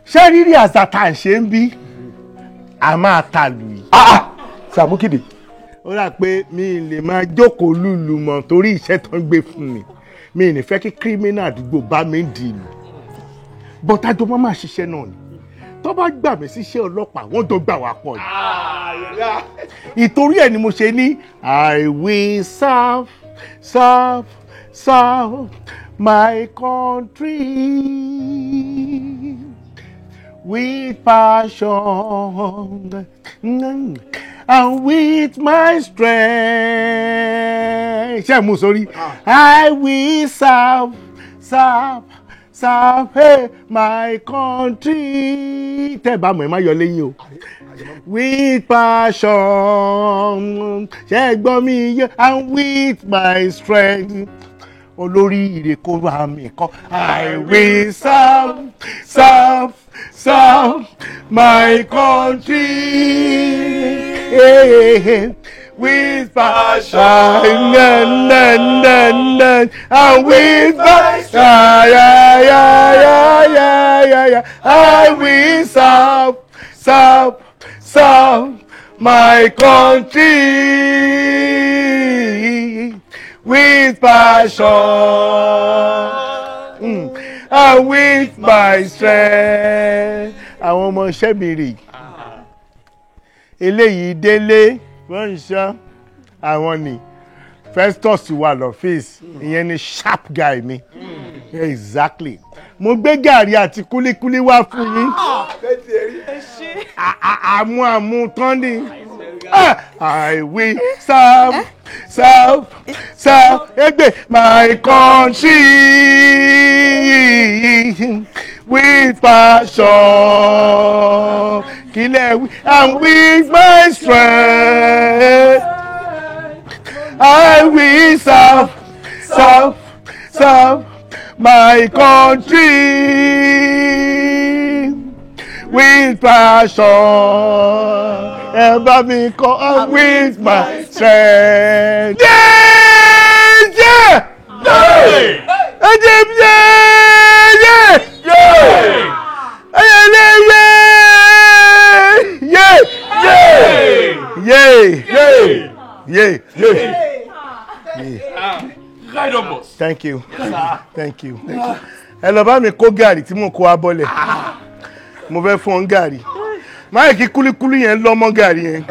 [SPEAKER 6] Ṣé rírí àṣà tá à ń ṣe ń bí a máa ta lù yìí.
[SPEAKER 3] Sàmúkìdì.
[SPEAKER 6] Ó rà pé mi lè máa jókòó lùlù mọ́ torí iṣẹ́ tó ń gbé fún mi. Mi ní fẹ́ kí kírímínà àdúgbò bá mi dì ìlú. Bọ́tájọ́ máa máa ṣiṣẹ́ náà ni. Tó bá gbà mí síṣẹ́ ọlọ́pàá, wọ́n jọ gbà wá pọ̀ ni. Ìtorí ẹ̀ ni mo ṣe ní I will serve, serve, serve my country with passion and with my strength. Ṣé mo sori? I will serve, serve, serve hey, my country. Tẹ́ ẹ bá mọ̀ ẹ má yọ lẹ́yìn o. With passion, ṣé ẹ gbọ́ mi yé? And with my strength. Olórí ire kó wá mi kọ́. I will serve, serve, serve my country with passion and with my strength. I will serve, serve, serve my country with passion and with my strength. Àwọn ọmọ iṣẹ́ mi rè eléyìí délé wọ́n ń ṣọ́ àwọn ni Festus wà lọ́fíìsì, ìyẹn ni sharp guy mi. Exactly. Mo gbé gàrí àti kúlíkúlí wá fún yín. Àmú àmú tán ni. I will serve, serve, serve egbe my country with passion kílẹ̀ wí and with my strength. I will serve, serve, serve my country with passion. Ẹ bá mi kọ and with my strength. Yeah, yeah, yeah, yeah, yeah, yeah, yeah, yeah, yeah, yeah.
[SPEAKER 10] Right on, boss.
[SPEAKER 6] Thank you. Thank you. Ẹ lọ bá mi kó gàrí tí mo kó abọ́lẹ̀. Mo fẹ́ fún ọ gàrí. Máyì kí kúlíkúlí yẹn lọ mọ́ gàrí yẹn.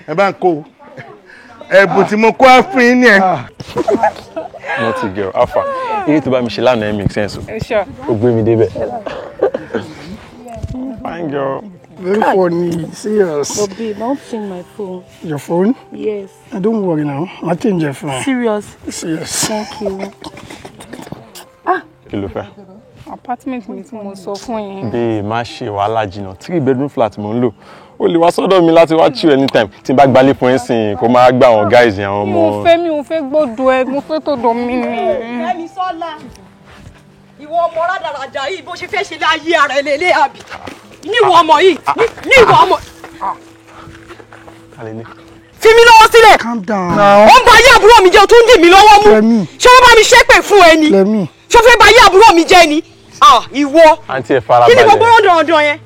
[SPEAKER 6] Ẹ bá ń kó. Ẹ̀bùn tí mo kó á fún yín yẹn.
[SPEAKER 18] Naughty girl, alpha. Eré tó bá mi ṣe lánàá ẹ̀ make sense o. Ó gbé mi débẹ̀. Fine girl.
[SPEAKER 9] Very funny, serious.
[SPEAKER 19] But babe, I won't change my phone.
[SPEAKER 9] Your phone?
[SPEAKER 19] Yes.
[SPEAKER 9] Don't worry now. I'll change your phone.
[SPEAKER 19] Serious?
[SPEAKER 9] Serious.
[SPEAKER 19] Thank you.
[SPEAKER 18] Kí ló fẹ́?
[SPEAKER 11] Apartment mi tí mo sọ fún yín.
[SPEAKER 18] Babe, má ṣe wàhálà jìnnà. 3 bedroom flat mo ń lò. O lè wá sọ́dọ̀ mi láti wá chill anytime. Tí n bá gbalé fún ẹ sìn, kó máa gbà àwọn guys yẹn àwọn ọmọ.
[SPEAKER 11] Mi ò fẹ́ gbọ́dọ̀ ẹ, mo fẹ́ tọ̀dọ̀ mi ni.
[SPEAKER 7] Fẹ́mi Sọ́lá, ìwọ ọmọ rádaràdà yìí bó ṣe fẹ́ ṣe láyé ara ẹ lélẹ́ àbí? Níwọ ọmọ yìí, níwọ ọmọ. Fi mí lọ́wọ́ sílẹ̀.
[SPEAKER 9] Calm down.
[SPEAKER 7] Ó ń ba ayé àbúrò mi jẹ́, o tún ń dì mí lọ́wọ́ mú. Ṣé wọ́n bá mi ṣépè fún ẹ ni? Ṣé o fẹ́ ba ayé àbúrò mi jẹ́ ni? Ìwọ.
[SPEAKER 18] Àǹtí ẹ farabalẹ̀.
[SPEAKER 7] Kí ni gbogbo rọ̀dọ̀rọ̀dọ̀ yẹn?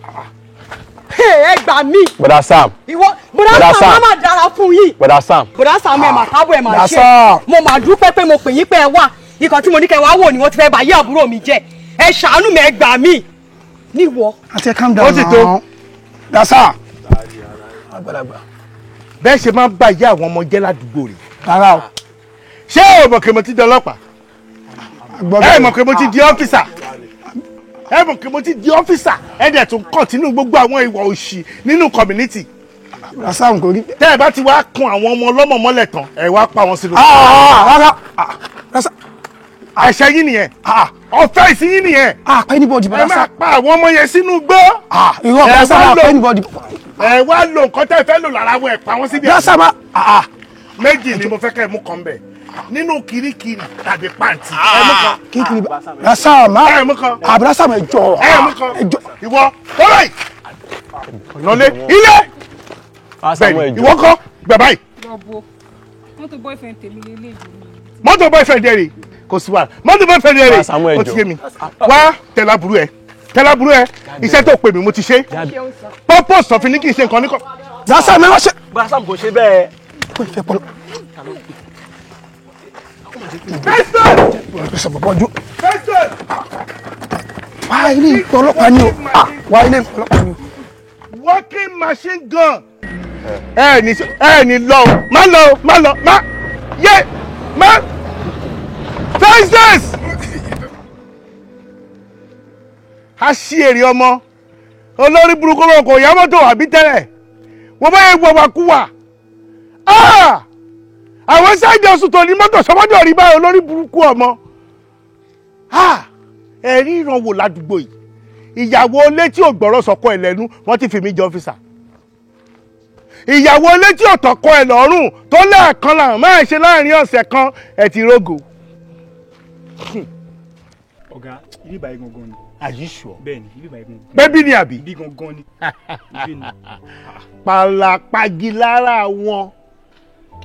[SPEAKER 7] Ẹ gbà mí.
[SPEAKER 18] Bọ̀dá Sam.
[SPEAKER 7] Ìwọ Bọ̀dá Sam má má dára fún yín.
[SPEAKER 18] Bọ̀dá Sam.
[SPEAKER 7] Bọ̀dá Sam ẹ̀ mà kábọ̀ ẹ̀ mà ṣe. Mo mà dúpẹ́ pé mo pè yín pé ẹ wá. Ikọ̀ tí mo ní kẹ́ wá wò ni wọ́n ti fẹ́ ba ayé àbúrò mi jẹ́. Ẹ ṣàánú mi, ẹ gbà mí. Níwọ.
[SPEAKER 9] Àti ẹ calm down now.
[SPEAKER 6] Ó ti tó.
[SPEAKER 9] Dasa.
[SPEAKER 6] Àgbàlagbà. Bẹ́ẹ̀ ṣe máa ń bá ìyá àwọn ọmọ jẹ́ ládùúgbò rẹ̀.
[SPEAKER 9] Rárá o.
[SPEAKER 6] Ṣé o mọ̀ pé mo ti di ọlọ́pàá? Ẹ mọ̀ pé mo ti di ọ́físà. Ẹ mọ̀ pé mo ti di ọ́físà. Ẹ dẹ̀ tún kọ̀tínú gbogbo àwọn ìwà òṣì nínú community.
[SPEAKER 9] Dasa kò rí.
[SPEAKER 6] Tẹ́ ẹ bá ti wá kun àwọn ọmọ ọlọ́mọ mọ́lẹ̀ tán, ẹ wá pa wọn sínú.
[SPEAKER 9] Rárá. Dasa.
[SPEAKER 6] Àṣẹ yín nìyẹn. Ọ̀fẹ́ ìsìn yín nìyẹn.
[SPEAKER 9] Àpẹ́ anybody
[SPEAKER 6] Ẹ máa pa àwọn ọmọ yẹn sínú igbó.
[SPEAKER 9] Irọ́ Dasa àpẹ́ anybody.
[SPEAKER 6] Ẹ wá lo nǹkan tẹ́ ẹ fẹ́ lò lára wọn, ẹ pa wọ́n síbi.
[SPEAKER 9] Dasa ma.
[SPEAKER 6] Méjì ni mo fẹ́ kẹ́ ẹ mú kan bẹ̀. Nínú kirikiri tàbí pàǹtí. Ẹ mú kan.
[SPEAKER 9] Kirikiri Dasa ma.
[SPEAKER 6] Ẹ mú kan.
[SPEAKER 9] Dasa ma ẹ jọ̀ọ́.
[SPEAKER 6] Ẹ mú kan. Ìwọ kọ́lá yìí. Lọlé ilé. Bẹ́ẹ̀ni ìwọ kọ́ gbà báyìí.
[SPEAKER 11] Lọ́bọ̀ mọ́tò boyfriend tèmi lélẹ́yìí.
[SPEAKER 6] Mọ́tò boyfriend ẹ̀ rè kò sí wàhálà. Mọ́tò boyfriend ẹ̀ rè ó ti yé mi. Wá tẹ̀lé àbúrò ẹ̀, tẹ̀lé àbúrò ẹ̀, iṣẹ́ tó pè mí mo ti ṣe. Purpose of ní kì í ṣe nǹkan ní kọ́.
[SPEAKER 9] Brasa mi wá ṣe.
[SPEAKER 10] Brasa kò ṣe bẹ́ẹ̀.
[SPEAKER 9] Kò ìfẹ́ pọ̀. Wá ilé ìpè ọlọ́pàá ni o. Wá ilé ìpè ọlọ́pàá ni o.
[SPEAKER 6] Working machine gun. Ẹ ní lọ o, má lọ o, má lọ, má yé, má Festus. A ṣí èrè ọmọ olórí burúkú wọn kò yá mọ́tò àbí tẹ́lẹ̀ wọ́n bá yẹ wọ̀wàkúwà. Àwọn ṣáìdì oṣù tó ní mọ́tò sọ́mọ́dọ̀ rí báyìí olórí burúkú ọmọ. Ẹ̀rí ìrànwọ́ ládùúgbò yìí, ìyàwó ilé tí ò gbọ́rọ̀ sọ́kọ ẹ̀ lẹ́nu wọ́n ti fi mí jẹ ọ́fíìsà. Ìyàwó ilé tí ò tọkọ ẹ̀ lọ́rùn tó lẹ́ẹ̀kan làwọn máa ṣe láàrin ọ̀sẹ̀ kan ẹ̀ ti rógò.
[SPEAKER 2] Ọ̀gá, ibi ìbàyí gangan ni.
[SPEAKER 6] Are you sure?
[SPEAKER 2] Bẹ́ẹ̀ni, ibi ìbàyí gangan.
[SPEAKER 6] Bẹ́bí ni àbí?
[SPEAKER 2] Ibi gangan ni. Ibi ni.
[SPEAKER 6] Pàlàpàgì lára wọn.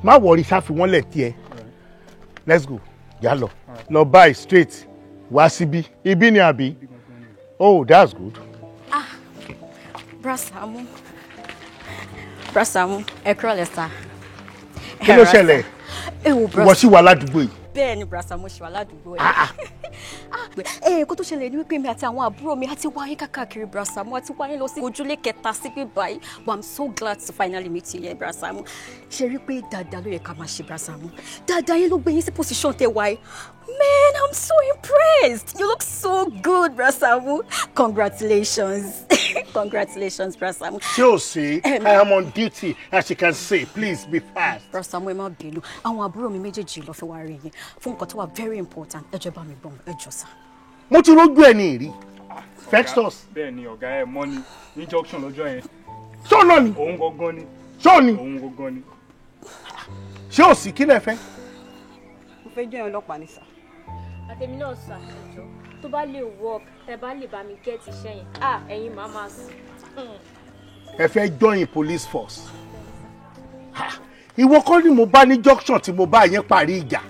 [SPEAKER 6] Má wọrí sáfi wọ́n lẹ̀ tiẹ̀. Let's go. Yà lọ. Lọ báyìí straight wá síbí. Ibi ni àbí? Oh, that's good.
[SPEAKER 19] Ah, Brasamu. Brasamu, ẹ kúrọ̀lẹ́ sá.
[SPEAKER 6] Kí ló ṣẹlẹ̀? Ìwọ sì wà ládùúgbò yìí.
[SPEAKER 19] Bẹ́ẹ̀ ni Brasamu ṣì wà ládùúgbò yìí. Ẹ kó tó ṣẹlẹ̀ ni wípé mi àti àwọn àbúrò mi àti wáyé káàkiri Brasamu àti wáyé lọ sí ojúlé kẹta síbí báyìí, but I'm so glad to finally meet you here, Brasamu. Ṣe rí pé dáadáa ló yẹ ká máa ṣe, Brasamu. Dáadáa yín ló gbé yín sí position tẹ wáyé. Man, I'm so impressed. You look so good, Brasamu. Congratulations. Congratulations, Brasamu.
[SPEAKER 6] Ṣé o see? I am on duty, as you can see. Please be fast.
[SPEAKER 19] Brasamu, ẹ má bínú. Àwọn àbúrò mi méjèèjì ló fẹ́ wá rí yín fún nǹkan tó wà very important. Ẹ jọ̀ọ́ bá mi gbọ́n, ẹ jọ̀ọ́ sá.
[SPEAKER 6] Mo ti rójú ẹ ní ìrí. Festus.
[SPEAKER 2] Bẹ́ẹ̀ni ọ̀gá, ẹ mọ́ ni ní junction lọ́jọ́ yẹn.
[SPEAKER 6] Ṣé òun náà ni?
[SPEAKER 2] Òun gangan ni.
[SPEAKER 6] Ṣé òun ni?
[SPEAKER 2] Òun gangan ni.
[SPEAKER 6] Ṣé o sì kí lẹ fẹ́?
[SPEAKER 7] Mo fẹ́ jẹ́ ọlọ́pàá ni sà.
[SPEAKER 15] Àtẹ̀mí náà sà, ẹjọ́ tó bá lè work, tẹ bá lè bá mi get iṣẹ́ yẹn, ah ẹ̀yin màá máa sùn.
[SPEAKER 6] Ẹ fẹ́ join police force. Ìwọ kọ́ ni mo bá ní junction tí mo bá yẹn parí ìjà.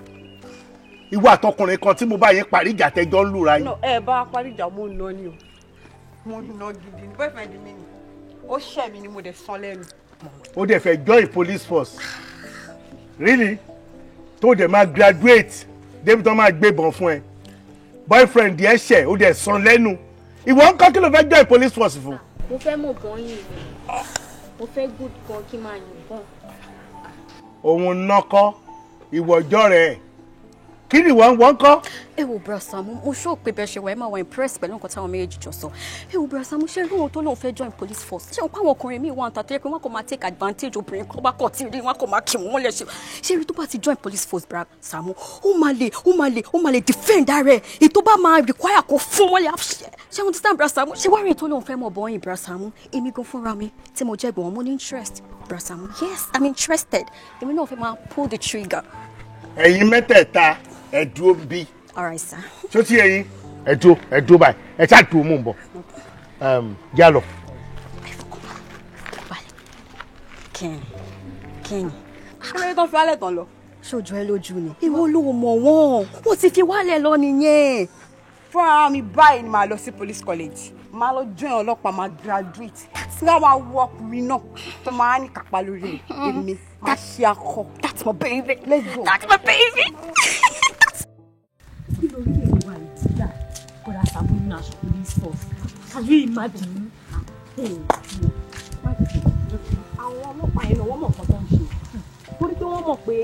[SPEAKER 6] Ìwọ àtọkùnrin kan tí mo bá yẹn parí ìjà tẹjọ́ ń lùra yín.
[SPEAKER 7] Ẹ bá parí ìjà, mo ń lọ ni o. Mo ń lọ gidi ni, boyfriend mi ni. Ó ṣẹ̀ mi ni mo dẹ̀ sọ lẹ́nu.
[SPEAKER 6] Ó dẹ̀ fẹ́ join police force. Really? Tó dẹ̀ máa graduate débi tó máa gbébọn fún ẹ. Boyfriend ẹ ṣẹ̀, ó dẹ̀ sọ lẹ́nu. Ìwọ ń kọ́ kí ló fẹ́ join police force fún?
[SPEAKER 15] Mo fẹ́ mọ̀ gan yìí ni. Mo fẹ́ good gan kí n máa yìnbọn.
[SPEAKER 6] Òun nọkọ, ìwọ ọjọ́ rẹ̀. Kí ni wọ́n wọ́n kọ́?
[SPEAKER 19] Ẹ wo Brasamu, mo ṣó pé bẹ́ẹ̀ ṣe wà, ẹ máa wà impressed pẹ̀lú nǹkan táwọn méjèèjì jọ sọ. Ẹ wo Brasamu, ṣé irú òun tó lóun fẹ́ join police force? Ṣé òun pa àwọn ọkùnrin míì wà ń ta tó yẹ pé wọ́n kò máa take advantage obìnrin kọ́ bá kọ̀ tí rí wọn kò máa kí wọ́n lẹ̀ ṣe. Ṣé irú tó bá ti join police force, Brasamu, ó máa lè defend ara ẹ̀. Ètò bá máa require kó fún wọn lè ṣe understand, Brasamu? Ṣé wàá rí ètò lóun fẹ́ mọ̀ bọ́yìn, Brasamu? Èmi gan fúnra mi tí mo jẹ́ gbọ̀n, mo ní interest, Brasamu. Yes, I'm interested. Èmi náà fẹ́ máa pull the trigger.
[SPEAKER 6] Ẹ̀yin mẹ́tẹ̀ẹ̀ta, ẹ dúró bí.
[SPEAKER 19] All right, sir.
[SPEAKER 6] Ṣó tí ẹ̀yin ẹ dúró, ẹ dúró báyìí, ẹ ṣáà dúró, mò ń bọ̀. Já lọ.
[SPEAKER 19] Kíni kíni.
[SPEAKER 7] Kí ló dé tán fi wálẹ̀ tán lọ?
[SPEAKER 19] Ṣojú ẹ lójú ni. Ìwọ ló mọ̀ wọ́n. Wọ́n ti fi wálẹ̀ lọ nìyẹn.
[SPEAKER 7] Fúnra mi báyìí ni màá lọ sí police college. Màá lọ join ọlọ́pàá, máa graduate. Tí wọ́n máa wọ ọkùnrin náà tó máa ní kápá lórí mi. Èmi máa ṣe akọ.
[SPEAKER 19] That's my baby.
[SPEAKER 7] Let's go.
[SPEAKER 19] That's my baby.
[SPEAKER 20] Kí ló rí èrò wa ìdíjà kódà Sàámú nínú aṣọ police force? Can you imagine?
[SPEAKER 7] Àwọn ọlọ́pàá yẹn náà, wọ́n mọ̀ nǹkan tó ń ṣe. Torí pé wọ́n mọ̀ pé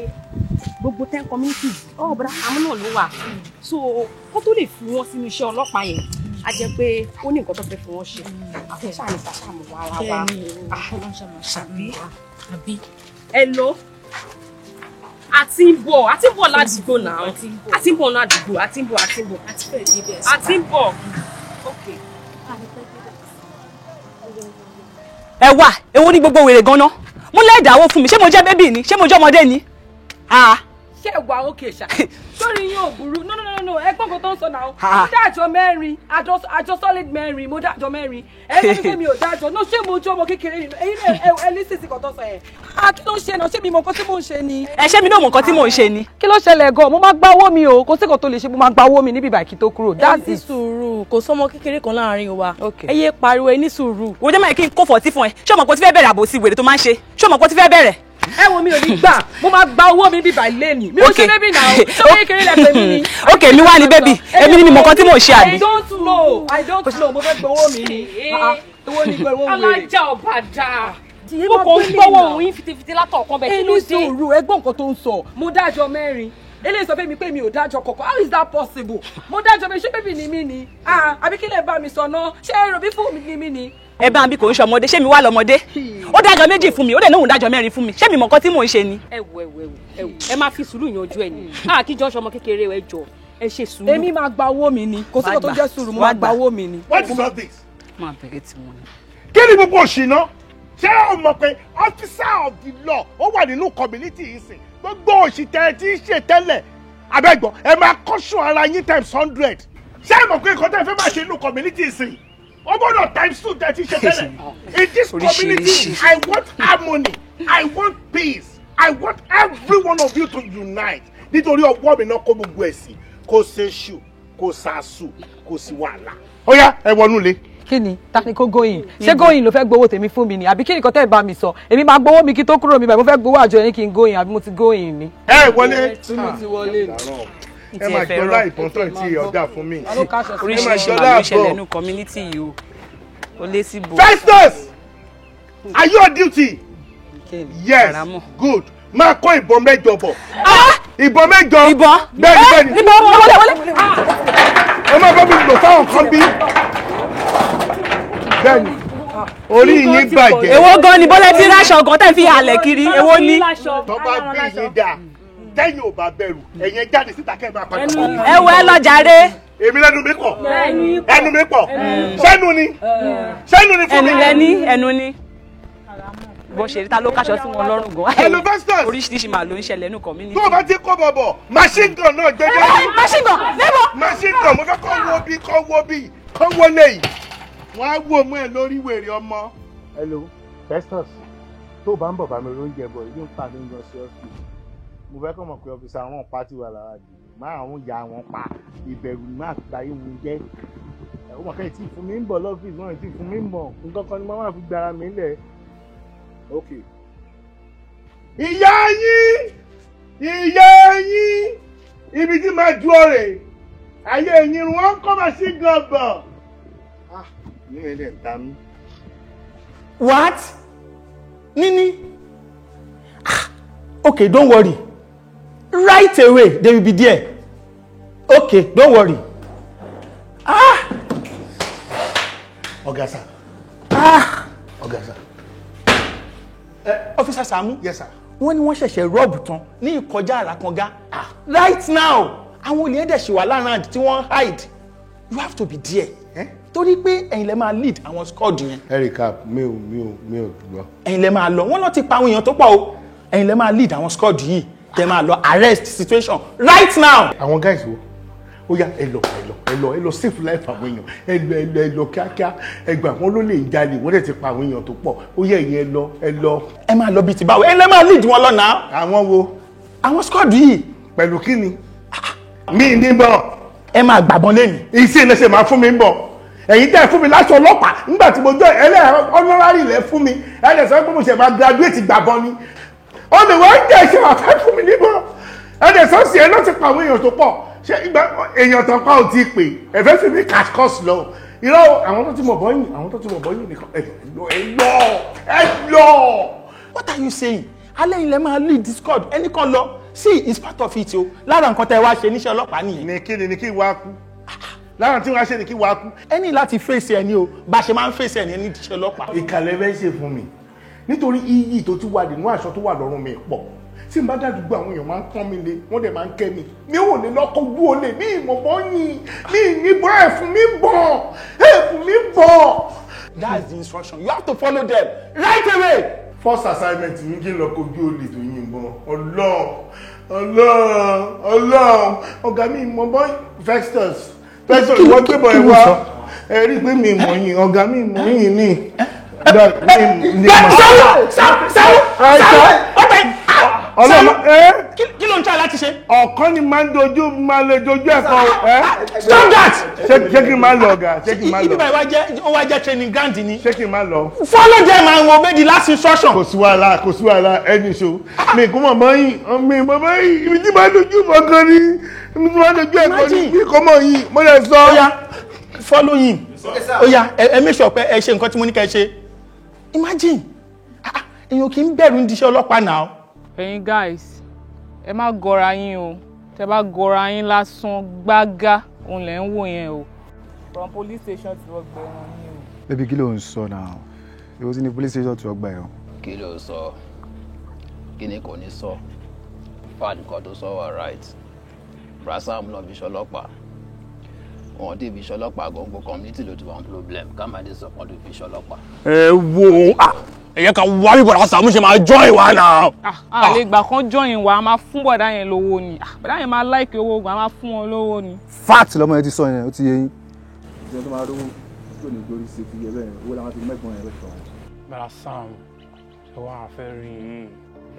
[SPEAKER 7] gbogbo 10 communities ọ̀ bọ́dá Sàámú náà ló wà. So kó tó lè fi wọ́n sínú iṣẹ́ ọlọ́pàá yẹn, á jẹ́ pé ó ní nǹkan tó fẹ́ fi wọ́n ṣe. Àfẹ́ ṣáà ní sàṣàmù wa ara wa.
[SPEAKER 20] Àbí àbí. Hello, àti ń bọ̀, àti ń bọ̀ ládùúgbò náà, àti ń bọ̀ ládùúgbò, àti ń bọ̀, àti ń bọ̀, àti ń bọ̀.
[SPEAKER 17] Ẹ wà, èwo ní gbogbo wèrè ganan? Mo lẹ́ẹ̀dáwó fún mi, ṣé mo jẹ́ baby ni? Ṣé mo jẹ́ ọmọdé ni?
[SPEAKER 11] Ṣé
[SPEAKER 20] Ṣé ẹ wà òkè ṣá? Sórí yín ò burú. No no no no, ẹ̀gbọ́n kan tó ń sọ náà. Mo dájọ́ mẹ́rin, àjọ solid mẹ́rin, mo dájọ́ mẹ́rin. Ẹ ní pé mi ò dájọ́. No, ṣé mo jọ́ ọmọ kékeré ni? Ẹ̀yin náà ẹ ní sísì kan tó sọ yẹn. Ah, kí ló ń ṣe náà? Ṣé mi mọ nǹkan tí mò ń ṣe ni?
[SPEAKER 7] Ẹ ṣé mi náà mọ nǹkan tí mò ń ṣe ni.
[SPEAKER 20] Kí ló ṣẹlẹ̀ gan? Mo máa gba owó mi o. Kò sí nǹkan tó lè ṣe, mo máa gba owó mi níbi ìbàkí tó kúrò.
[SPEAKER 7] Ẹ ní sùúrù, kò sọ́mọ kékeré kan láàrin wa. Ẹ yé pariwo, ẹ ní sùúrù. Wo jẹ́ máa kí n kó fọ̀tí fún ẹ. Ṣé o mọ̀ pé o ti fẹ́ bẹ̀rẹ̀ àbòsí wèrè tó máa ń ṣe? Ṣé o mọ̀ pé o ti fẹ́ bẹ̀rẹ̀?
[SPEAKER 20] Ẹ wo mi ò ní gbà, mo máa gba owó mi bíbà ilé ni. Mi ò ṣe bébì náà, ṣé o kékeré lẹ pè mí ni?
[SPEAKER 7] Ok, mi wá ní bébì, èmi ni mi mọ̀ nǹkan tí mò ń ṣe àbí.
[SPEAKER 20] I don't know, I don't know, mo fẹ́ gbowó mi ni. Owó ni gbowó wèrè.
[SPEAKER 5] Alájà ọ̀bàdà. Mo kàn ń gbọ́wọ́ òun yín fitifiti látọ̀ọ̀kan bẹ́ẹ̀ kí ló dé?
[SPEAKER 20] Ẹni sùúrù, ẹgbọ́n nǹkan tó ń sọ, mo dájọ́ mẹ́rin. Eléyìí sọ fún mi pé mi ò dájọ́ kọ̀ọ̀kan. How is that possible? Mo dájọ́ mi, ṣé bébì ni mí ni? Àbí kí lè bá mi sọ náà? Ṣé èrò bí fún mi ni mí ni?
[SPEAKER 7] Ẹ bá ń bí kò ń ṣe ọmọdé, ṣé mi wá lọmọdé? Ó dájọ́ méjì fún mi, ó dẹ̀ náà òun dájọ́ mẹ́rin fún mi. Ṣé mi mọ̀ nǹkan tí mò ń ṣe ni?
[SPEAKER 5] Ẹ wo ẹ wo ẹ wo ẹ máa fi sùúrù yanjú ẹ ni. A kì í jọ ṣọmọ kékeré ẹ jọ, ẹ ṣe sùúrù.
[SPEAKER 20] Èmi máa gba owó mi ni, kò sí nǹkan tó jẹ́ sùúrù, mo máa gba owó mi ni.
[SPEAKER 6] What is all this?
[SPEAKER 7] Máa bẹ̀rẹ̀ tí wọ́n ní.
[SPEAKER 6] Kí ni gbogbo òṣìná? Ṣé o mọ̀ pé officer of the law ó wà nínú community yìí sìn? Gbogbo òṣì tẹ́ ẹ ti ń ṣe tẹ́lẹ̀ abẹ́gbọ́ ẹ máa caution ara yín times 100. Ṣé ẹ mọ̀ pé nǹkan tẹ́ ẹ fẹ́ máa ṣe nínú community yìí sìn? Ó gbọ́dọ̀ times 2 tẹ́ ẹ ti ṣe tẹ́lẹ̀. In this community, I want harmony, I want peace, I want every one of you to unite. Nítorí ọwọ́ mi náà kó gbogbo ẹ̀ sí, kò ṣe ṣù, kò ṣàṣù, kò sí wàhálà. Ó yá, ẹ wọnú ilé.
[SPEAKER 20] Kí ni ta ni kó góyìn? Ṣé góyìn ló fẹ́ gbowó tèmi fún mi ni? Àbí kí ni nǹkan tẹ́ ẹ bá mi sọ? Èmi máa gbowó mi kí tó kúrò mi báyìí, mo fẹ́ gbowó àjọ yẹn kí n góyìn àbí mo ti góyìn ni.
[SPEAKER 6] Ẹ wọlé.
[SPEAKER 20] Tí mo ti wọlé ni.
[SPEAKER 6] Ẹ máa jọlá ìbọn tó ti ọ̀dà fún mi.
[SPEAKER 7] Oríṣiríṣi màá ló ṣẹlẹ̀ nínú community yìí o. O lé sí bo.
[SPEAKER 6] Festus! Are you on duty? Yes. Good. Máa kó ìbọn mẹ́jọ bọ̀. Ìbọn mẹ́jọ.
[SPEAKER 7] Ìbọn.
[SPEAKER 6] Bẹ́ẹ̀ni bẹ́ẹ̀ni.
[SPEAKER 7] Ìbọn wọlé wọlé.
[SPEAKER 6] Ẹ máa bá mi lò fáwọn kan bí. Bẹ́ẹ̀ni. Orí yín bàjẹ́.
[SPEAKER 7] Èwo gan ni Bọ́lá ti ráṣọ gan tẹ́ fi halẹ̀ kiri, èwo ni?
[SPEAKER 6] Tó bá bí yín dáa, tẹ́yìn ò bá bẹ̀rù, ẹ̀yin jáde síta kẹ́ ẹ máa padà bọ̀.
[SPEAKER 7] Ẹ wo ẹ lọ jàre.
[SPEAKER 6] Èmi lẹ́nu mi pọ̀. Ẹnu mi pọ̀. Sẹ́nu ni. Sẹ́nu ni fún mi.
[SPEAKER 7] Ẹnu lẹ́ni, ẹnu ni. Bó ṣe rí ta ló káṣọ sí wọn lọ́rùn gan.
[SPEAKER 6] Hello Festus.
[SPEAKER 7] Oríṣiríṣi màá ló ń ṣẹlẹ̀ nínú community.
[SPEAKER 6] Tó o bá ti kó bọ̀bọ̀, machine gun náà gbẹgbẹ́.
[SPEAKER 7] Machine gun, níbo?
[SPEAKER 6] Machine gun, mo fẹ́ kọ́ wo bí, kọ́ wo bí, kọ́ wo léyìí. Wọ́n á wò mú ẹ lórí wèrè ọmọ. Hello Festus, tó o bá ń bọ̀ bá mi lóúnjẹ bọ̀, ìlú ń pa mi lọ sí ọ́fíìsì. Mo fẹ́ kọ́ mọ̀ pé ọ́fíìsì àwọn pátì wà lára jù. Márùn-ún ya wọn pa, ìbẹ̀rù ni máa gba ewu jẹ́. Ó mọ̀ kẹ́yìn tí ìfún mi ń bọ̀ lọ́fíìsì náà, tí ìfún mi ń bọ̀, nǹkan kan ni mo máa fi gbára mi lẹ̀. Ok. Ìyá yín, ìyá yín, ibi tí máa ju ọ̀rẹ́, ayé yín wọ́n kọ́ máa sí gbọ̀ngbọ̀n. Ah, ní ilé ń ta mí.
[SPEAKER 14] What? Nini? Ah, okay, don't worry. Right away, they will be there. Okay, don't worry. Ah!
[SPEAKER 6] Ọ̀gá sir.
[SPEAKER 14] Ah!
[SPEAKER 6] Ọ̀gá sir.
[SPEAKER 14] Officer Saamu.
[SPEAKER 6] Yes sir.
[SPEAKER 14] Wọ́n ní wọ́n ṣẹ̀ṣẹ̀ rọ́ọ̀bù tán ní ìkọjá àràkànga. Right now, àwọn olè ẹ̀dẹ̀ ṣì wà láàrin tí wọ́n hide. You have to be there. Torí pé ẹ̀yin lẹ máa lead àwọn squad yẹn.
[SPEAKER 6] Ẹ recap, mi ò gbọ́.
[SPEAKER 14] Ẹ̀yin lẹ máa lọ, wọ́n náà ti pa àwọn èèyàn tó pọ̀ o. Ẹ̀yin lẹ máa lead àwọn squad yìí. Tẹ máa lọ arrest situation right now.
[SPEAKER 6] Àwọn guys wo? Ó yá ẹ lọ ẹ lọ ẹ lọ ẹ lọ save life àwọn èèyàn, ẹ lọ ẹ lọ ẹ lọ kíákíá, ẹ gbà wọn ló lè jalè, wọ́n dẹ̀ ti pa àwọn èèyàn tó pọ̀. Ó yẹ ìyẹn ẹ lọ ẹ lọ.
[SPEAKER 14] Ẹ máa lọ bíi ti báwo, ẹ lẹ máa lead wọn lọ́nà.
[SPEAKER 6] Àwọn wo?
[SPEAKER 14] Àwọn squad yìí.
[SPEAKER 6] Pẹ̀lú kí ni? Mi ní bọ̀.
[SPEAKER 14] Ẹ máa gbàbọn lẹ́nu.
[SPEAKER 6] Ìsìn ìlẹsẹ̀ máa fún mi ń bọ̀. Ẹ̀yin tẹ́ fún mi láṣọ ọlọ́pàá nígbà tí mo jọ ẹlẹ́ honorary lẹ fún mi, ẹ lè sọ pé mo ṣe máa graduate gbàbọn ni. Ó lè wọ́n jẹ́ ìṣe wà fẹ́ fún mi níbọn. Ẹ lè sọ sí ẹ ló ti pa àwọn èèyàn tó pọ̀. Ṣé ìgbà èèyàn tán pa ò ti pè ẹ fẹ́ fi mí cash course lọ. Irọ́ àwọn tó ti mọ̀ bọ́yìn, àwọn tó ti mọ̀ bọ́yìn nìkan ẹ lọ ẹ lọ ẹ lọ.
[SPEAKER 14] What are you saying? Alẹ́ ilẹ̀ máa lead this squad, ẹnì kan lọ. See, it's part of it o. Lára nǹkan tẹ́ wá ṣe níṣẹ́ ọlọ́pàá nìyẹn.
[SPEAKER 6] Ní kí ni ní kí wàá kú? Lára tí wọ́n á ṣe ni kí wàá kú.
[SPEAKER 14] Ẹ ní láti fèsì ẹni o, bá ṣe máa ń fèsì ẹni ní iṣẹ́ ọlọ́pàá.
[SPEAKER 6] Ìkàlẹ̀ fẹ́ ṣe fún mi. Nítorí iyì tó ti wà nínú aṣọ tó wà lọ́rùn mi pọ̀. Tí n bá dàdúgbò àwọn èèyàn máa ń pọ́n mi lé, wọ́n dẹ̀ máa ń kẹ́ mi. Mi ò lè lọ́kọ̀ ojú olè ní ìmọ̀bọ́ yìí, mi ìyìnbọn ẹ̀fún mi bọ̀, ẹ̀fún mi bọ̀.
[SPEAKER 14] That's the instruction. You have to follow them right away.
[SPEAKER 6] First assignment mi kí n lọ kojú olè tó yìnbọn. Ọlọ́ọ̀ Ọlọ́run Ọlọ́run ọ̀gá mi mọ̀ bọ́ Festus Festus ìwọ gbé bọ̀ ẹ wá ẹ rí i pé mi mọ̀ yín ọ̀gá mi mọ̀ yín ní.
[SPEAKER 14] Kí ló ń try láti ṣe.
[SPEAKER 6] Ọ̀kan ni máa ń dojú máa lè dojú ẹ̀kọ́ ẹ́.
[SPEAKER 14] Stop that.
[SPEAKER 6] Ṣé kí n máa lọ ọ̀gá? Ṣé kí n máa lọ?
[SPEAKER 14] Ibi báyìí wá jẹ́ ó wá jẹ́ training ground ni.
[SPEAKER 6] Ṣé kí n máa lọ?
[SPEAKER 14] Follow them and obey the last instruction.
[SPEAKER 6] Kò sí wàhálà, kò sí wàhálà, ẹni ṣo. Mi kò mọ̀ mọ́ yín, mi mọ̀ mọ́ yín, ibi tí máa dojú mọ́ gan ni, ibi tí máa dojú ẹ̀kọ́ ni, mi kò mọ̀ yín, mo lè sọ.
[SPEAKER 14] Oya, follow him. Oya, ẹ make sure pé ẹ ṣe nǹkan tí mo ní kẹ́ ẹ ṣe. Imagine, èèyàn kì í bẹ̀rù ní iṣẹ́ ọlọ́pàá náà.
[SPEAKER 11] Ẹ̀yin guys, ẹ má gọra yín o, tẹ bá gọra yín lásán gbágá òun lẹ̀ ń wò yẹn o. From police station tí wọ́n gbẹ ẹran ní o.
[SPEAKER 13] Bébí kí ló ń sọ náà? Ìwọ sí ní police station tí wọ́n gbà ẹran.
[SPEAKER 21] Kí ló sọ? Kí ni kò ní sọ? Fad nǹkan tó sọ wà right. Brasam náà fi ṣọlọ́pàá. Wọ́n dé ibi ṣọlọ́pàá gbogbo community ló ti wà ní problem. Ká má dé sọ pọ́n tó fi ṣọlọ́pàá.
[SPEAKER 18] Ẹ wo ẹ̀yẹ kan wá bí bọ̀dá Sàámú ṣe máa join wa náà.
[SPEAKER 11] A lè gbà kan join wa, a máa fún bọ̀dá yẹn lówó ni. Bọ̀dá yẹn máa like owó gan, a máa fún wọn lówó ni.
[SPEAKER 13] Fact lọmọ yẹn ti sọ yẹn, ó ti yé yín. Ìjọba tó máa rówó tí ò ní gbórí sí fi yẹ bẹ́ẹ̀ owó làwọn fi mẹ́gbọ̀n yẹn lọ́sọ̀ọ́.
[SPEAKER 2] Bọ̀dá Sam, ẹ wá fẹ́ rí i.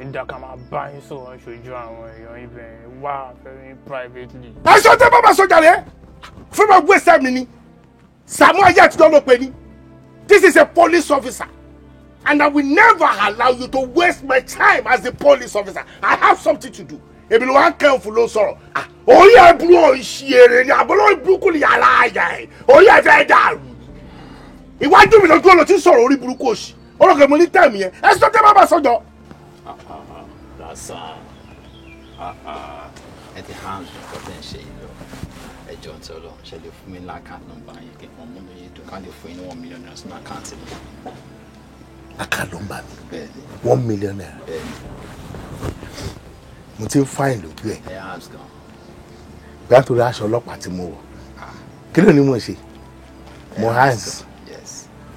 [SPEAKER 2] Ẹ dá ká máa bá yín sọ̀rọ̀ ṣojú àwọn èèyàn ibẹ̀ wá fẹ́ rí privately.
[SPEAKER 6] Aṣọ tẹ bá bá sọjà rẹ fún mi gbèsè mi ni Sàámú ayé àtijọ́ ló pe ní. This is a police officer. And I will never allow you to waste my time as a police officer. I have something to do. Èmi ló wá ń kẹ́ òfin ló ń sọ̀rọ̀. Orí ẹ̀ burú òṣì èrè ni àbọ̀lọ́ burúkú ni yàrá àyà ẹ̀. Orí ẹ̀ fẹ́ dàrú. Iwájú mi lójú ọ̀nà tí ń sọ̀rọ̀ orí burúkú òṣì. Olókè mo ní tẹ̀mí yẹn. Ẹ sọ tẹ́ bàbá sọ́jọ́.
[SPEAKER 21] Lásán, ẹ ti hàn nǹkan tẹ́ ń ṣe yìí lọ. Ẹ jọ̀ọ́ ń tọ́lọ̀, ṣe lè fún mi ní account number yẹn kí n mọ̀ múnú yín dùn ká lè fún yín ní ₦1 million sínú àkáǹtì mi.
[SPEAKER 6] Account number mi ₦1 million. Mo ti ń fáìn lójú ẹ. Bí a torí aṣọ ọlọ́pàá tí mo wọ̀, kí ló ní mo ṣe? Mo hands.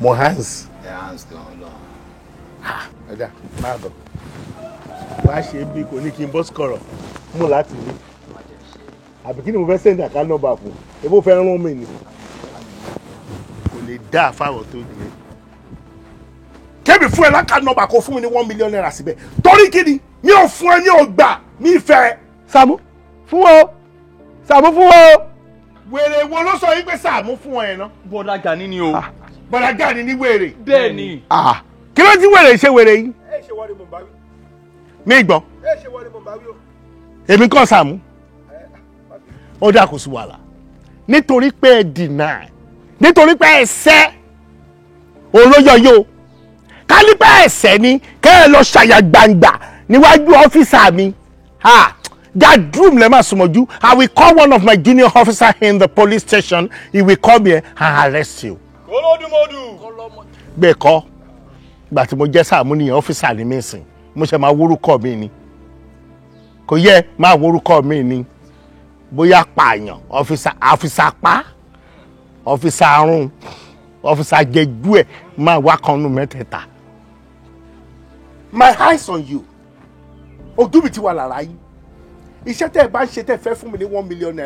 [SPEAKER 6] Mo hands. Ọjà máa bọ̀. Wàá ṣe bí kò ní kí n bọ́ sọ̀rọ̀ mú láti rí. Àbí kí ni mo fẹ́ send account number fún? Ebó fẹ́ rún mi ni. Kò lè dá àfáwọ̀ tó dùn. Kébì fún ẹ láka nọ́mbà kó fún mi ní ₦1 million síbẹ̀ torí kí ni mi ò fún ẹ ní ògbà mi fẹ́.
[SPEAKER 3] Sàámú fún o, Sàámú fún o.
[SPEAKER 6] Wèrè wo ló sọ yín pé Sàámú fún ọ yẹn ná.
[SPEAKER 10] Bọ́dà Gani ni o.
[SPEAKER 6] Bọ́dà Gani ni wèrè.
[SPEAKER 10] Bẹ́ẹ̀ ni.
[SPEAKER 6] Kí ló ti wèrè ṣe wèrè yín.
[SPEAKER 3] Ẹ ṣe wọ́n ni mò ń bá wí.
[SPEAKER 6] Mi gbọ́.
[SPEAKER 3] Ẹ ṣe wọ́n ni mò ń bá wí o.
[SPEAKER 6] Èmi kọ́ Sàámú. Ó dà kò sí wàhálà nítorí pé ẹ deny nítorí pé ẹ sẹ́ olóyọ̀ yìí o kálípẹ́ ẹ̀sẹ̀ ni kẹ́ ẹ lọ ṣàyà gbangba níwájú ọ́fíìsà mi. That room lè máa sùnmọ́jú. I will call one of my junior officer in the police station. He will come here and arrest you.
[SPEAKER 10] Kọlọ́dúnmọ́dù.
[SPEAKER 6] Bẹ́ẹ̀ kọ́, ìgbà tí mo jẹ́ Sàámú nìyẹn ọ́fíìsà ni mí sìn, mo ṣe máa wórúkọ mi ni. Kò yẹ máa wórúkọ mi ni. Bóyá pààyàn, ọ́fíìsà pa, ọ́fíìsà rún, ọ́fíìsà jẹjú ẹ̀ máa wá kan nù mẹ́tẹ̀ẹ̀ta. My eyes on you. Ojú mi ti wà lára yín. Iṣẹ́ tẹ́ ẹ bá ń ṣe tẹ́ ẹ fẹ́ fún mi ní ₦1 million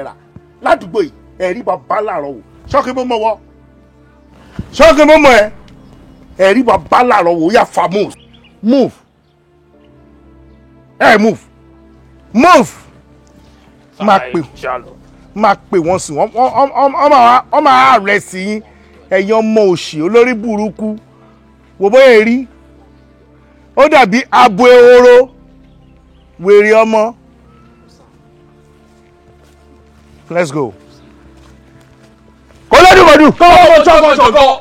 [SPEAKER 6] ládùúgbò yìí ẹ̀rí bàbá làárọ̀ wò. Ṣọ́ọ̀kì mo mọ̀ wọ́. Ṣọ́ọ̀kì mo mọ̀ ẹ́. Ẹ̀rí bàbá làárọ̀ wò yà fà move. Move. Ẹ move. Move. Máa pè wọ́n sí wọ́n. Wọ́n máa rẹ̀ sí yín. Ẹ̀yin ọmọ òṣì olórí burúkú. Wò bóyá rí. Ó dàbí abo ehoro wèrè ọmọ. Let's go. Kọlọ́dúnmọ́dún.
[SPEAKER 10] Kọ́kọ́.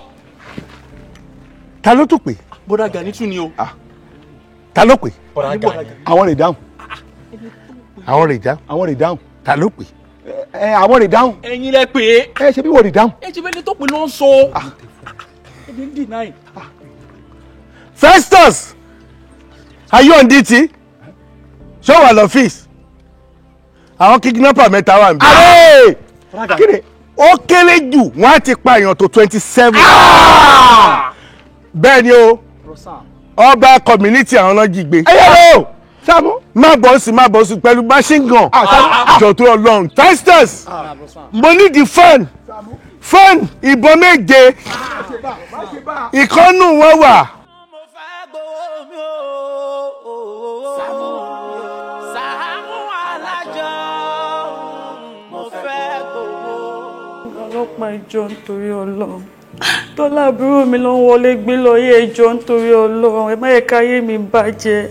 [SPEAKER 6] Ta ló tún pè?
[SPEAKER 10] Bọ́dà Gani tún ni o.
[SPEAKER 6] Ta ló pè?
[SPEAKER 10] Bọ́dà Gani.
[SPEAKER 3] Àwọn rè dáhùn.
[SPEAKER 6] Àwọn rè dáhùn.
[SPEAKER 3] Àwọn rè dáhùn.
[SPEAKER 6] Ta ló pè?
[SPEAKER 3] Ẹ àwọn rè dáhùn.
[SPEAKER 17] Ẹ̀yin lẹ pè é.
[SPEAKER 3] Ẹ ṣe bí wọ́n rè dáhùn.
[SPEAKER 17] Ẹ ṣe bẹ́ẹ̀ ni tó pè ló ń sọ. Ẹ ń deny.
[SPEAKER 6] Festus, are you on duty? Ṣé o wà lọ́fíìsì? Àwọn kidnapper mẹ́ta wà níbí. Kíni ó kéré jù wọ́n á ti pa èèyàn tó 27. Bẹ́ẹ̀ ni o, ọba community àwọn náà jí gbé.
[SPEAKER 3] Ẹyẹ o, Sàámú.
[SPEAKER 6] Má bọ̀ sí, má bọ̀ sí pẹ̀lú machine gun. Jọ̀ọ́ tó Ọlọ́run. Festus, mo ní di fan. Fan ìbọn 7. Ìkọ́nù wọn wà.
[SPEAKER 20] Ọlọ́pàá ìjọ nítorí Ọlọ́run. Tọ́lá àbúrò mi ló ń wọlé gbé lọ yé ẹjọ́ nítorí Ọlọ́run. Ẹ má yẹ káyé mi bàjẹ́.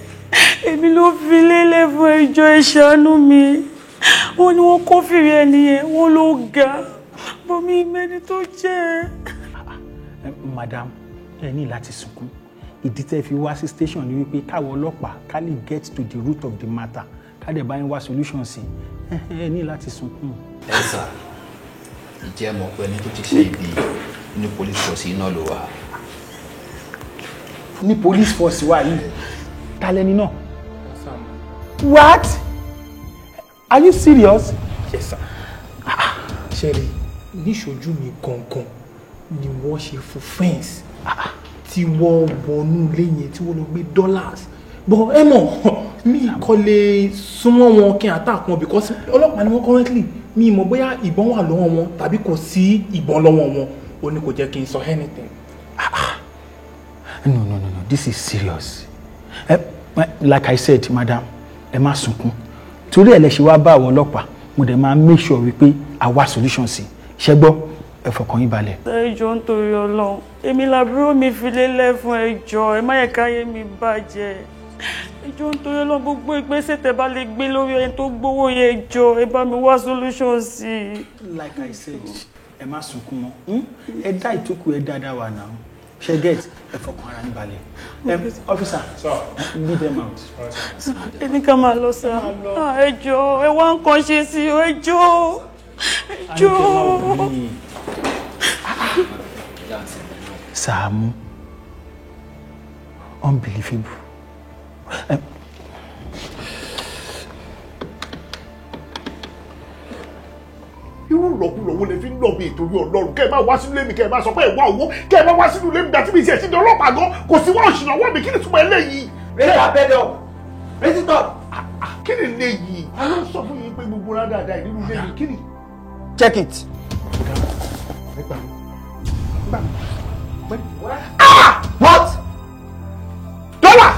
[SPEAKER 20] Èmi ló fi lélẹ̀ fún ẹjọ́, ẹ ṣàánú mi. Wọ́n ní wọ́n kófìrí ẹni yẹn, wọ́n ló ga. Bọ́mí mẹ́ni tó jẹ́.
[SPEAKER 14] Madam, ẹ ní láti sunkún. Ìdí tẹ́ fi wá sí station ni wípé káwọn ọlọ́pàá ká lè get to the root of the matter, ká dẹ̀ bá yín wá solution sí. Ẹ ní láti sunkún.
[SPEAKER 21] Ẹ sà, ǹjẹ́ mọ̀ pé ẹni tó ti ṣe ibi ní police force iná ló wà?
[SPEAKER 14] Ní police force wa yìí, ta lẹni náà? What? Are you serious?
[SPEAKER 2] Yes sir. Ṣẹ́rí, níṣojú mi gangan ni wọ́n ṣe fún fence tí wọ́n wọnú ilé yẹn tí wọ́n lọ gbé dollars. But ẹ mọ̀, mi kò lè súnmọ́ wọn kí n attack wọn because ọlọ́pàá ni wọ́n currently. Mi mọ̀ bóyá ìbọn wà lọ́wọ́ wọn tàbí kò sí ìbọn lọ́wọ́ wọn. Ó ní kò jẹ́ kí n sọ anything.
[SPEAKER 14] No, no, no, no, this is serious. Like I said, madam, ẹ má sunkún. Torí ẹ lẹ ṣe wá bá àwọn ọlọ́pàá, mo dẹ̀ máa make sure wípé a wá solution sí. Ṣé gbọ́, ẹ fọkàn yín balẹ̀.
[SPEAKER 20] Ẹ jọ̀ọ́ nítorí Ọlọ́run, èmi làbúrò mi fi lélẹ̀ fún ẹjọ́, ẹ má yẹ káyé mi bàjẹ́. Ẹ jọ̀ọ́ nítorí Ọlọ́run, gbogbo ìgbésẹ̀ tẹ́ bá lè gbé lórí ẹni tó gbowó yẹn, ẹ jọ̀ọ́, ẹ bá mi wá solution sí.
[SPEAKER 14] Like I said, ẹ má sunkún mọ́. Ẹ dá ìtókù ẹ dáadáa wà náà. Ṣé get, ẹ fọkàn ara yín balẹ̀. Officer, lead them out.
[SPEAKER 20] Ẹ ní ká máa lọ sá. Ẹ jọ̀ọ́, ẹ wá nǹkan ṣe sí i, ẹ jọ̀ọ́. Ẹ jọ̀ọ́.
[SPEAKER 14] Sàámú, unbelievable.
[SPEAKER 6] Irú ìrọ̀kúrọ̀ wo lè fi ń lọ bí ìtorí Ọlọ́run? Kẹ́ ẹ máa wá sínú ilé mi, kẹ́ ẹ máa sọ pé ẹ wá owó, kẹ́ ẹ máa wá sínú ilé mi dàtí mi ṣe ẹ̀sìn ọlọ́pàá gan, kò sí wá òṣìnà ọwọ́ mi, kí ni túmọ̀ eléyìí?
[SPEAKER 16] Raise your bed up. Raise it up.
[SPEAKER 6] Kí ni eléyìí? A ló sọ fún yín pé gbogbo rádàdà nínú ilé mi, kí ni?
[SPEAKER 16] Check it. What?
[SPEAKER 6] Dọ́là!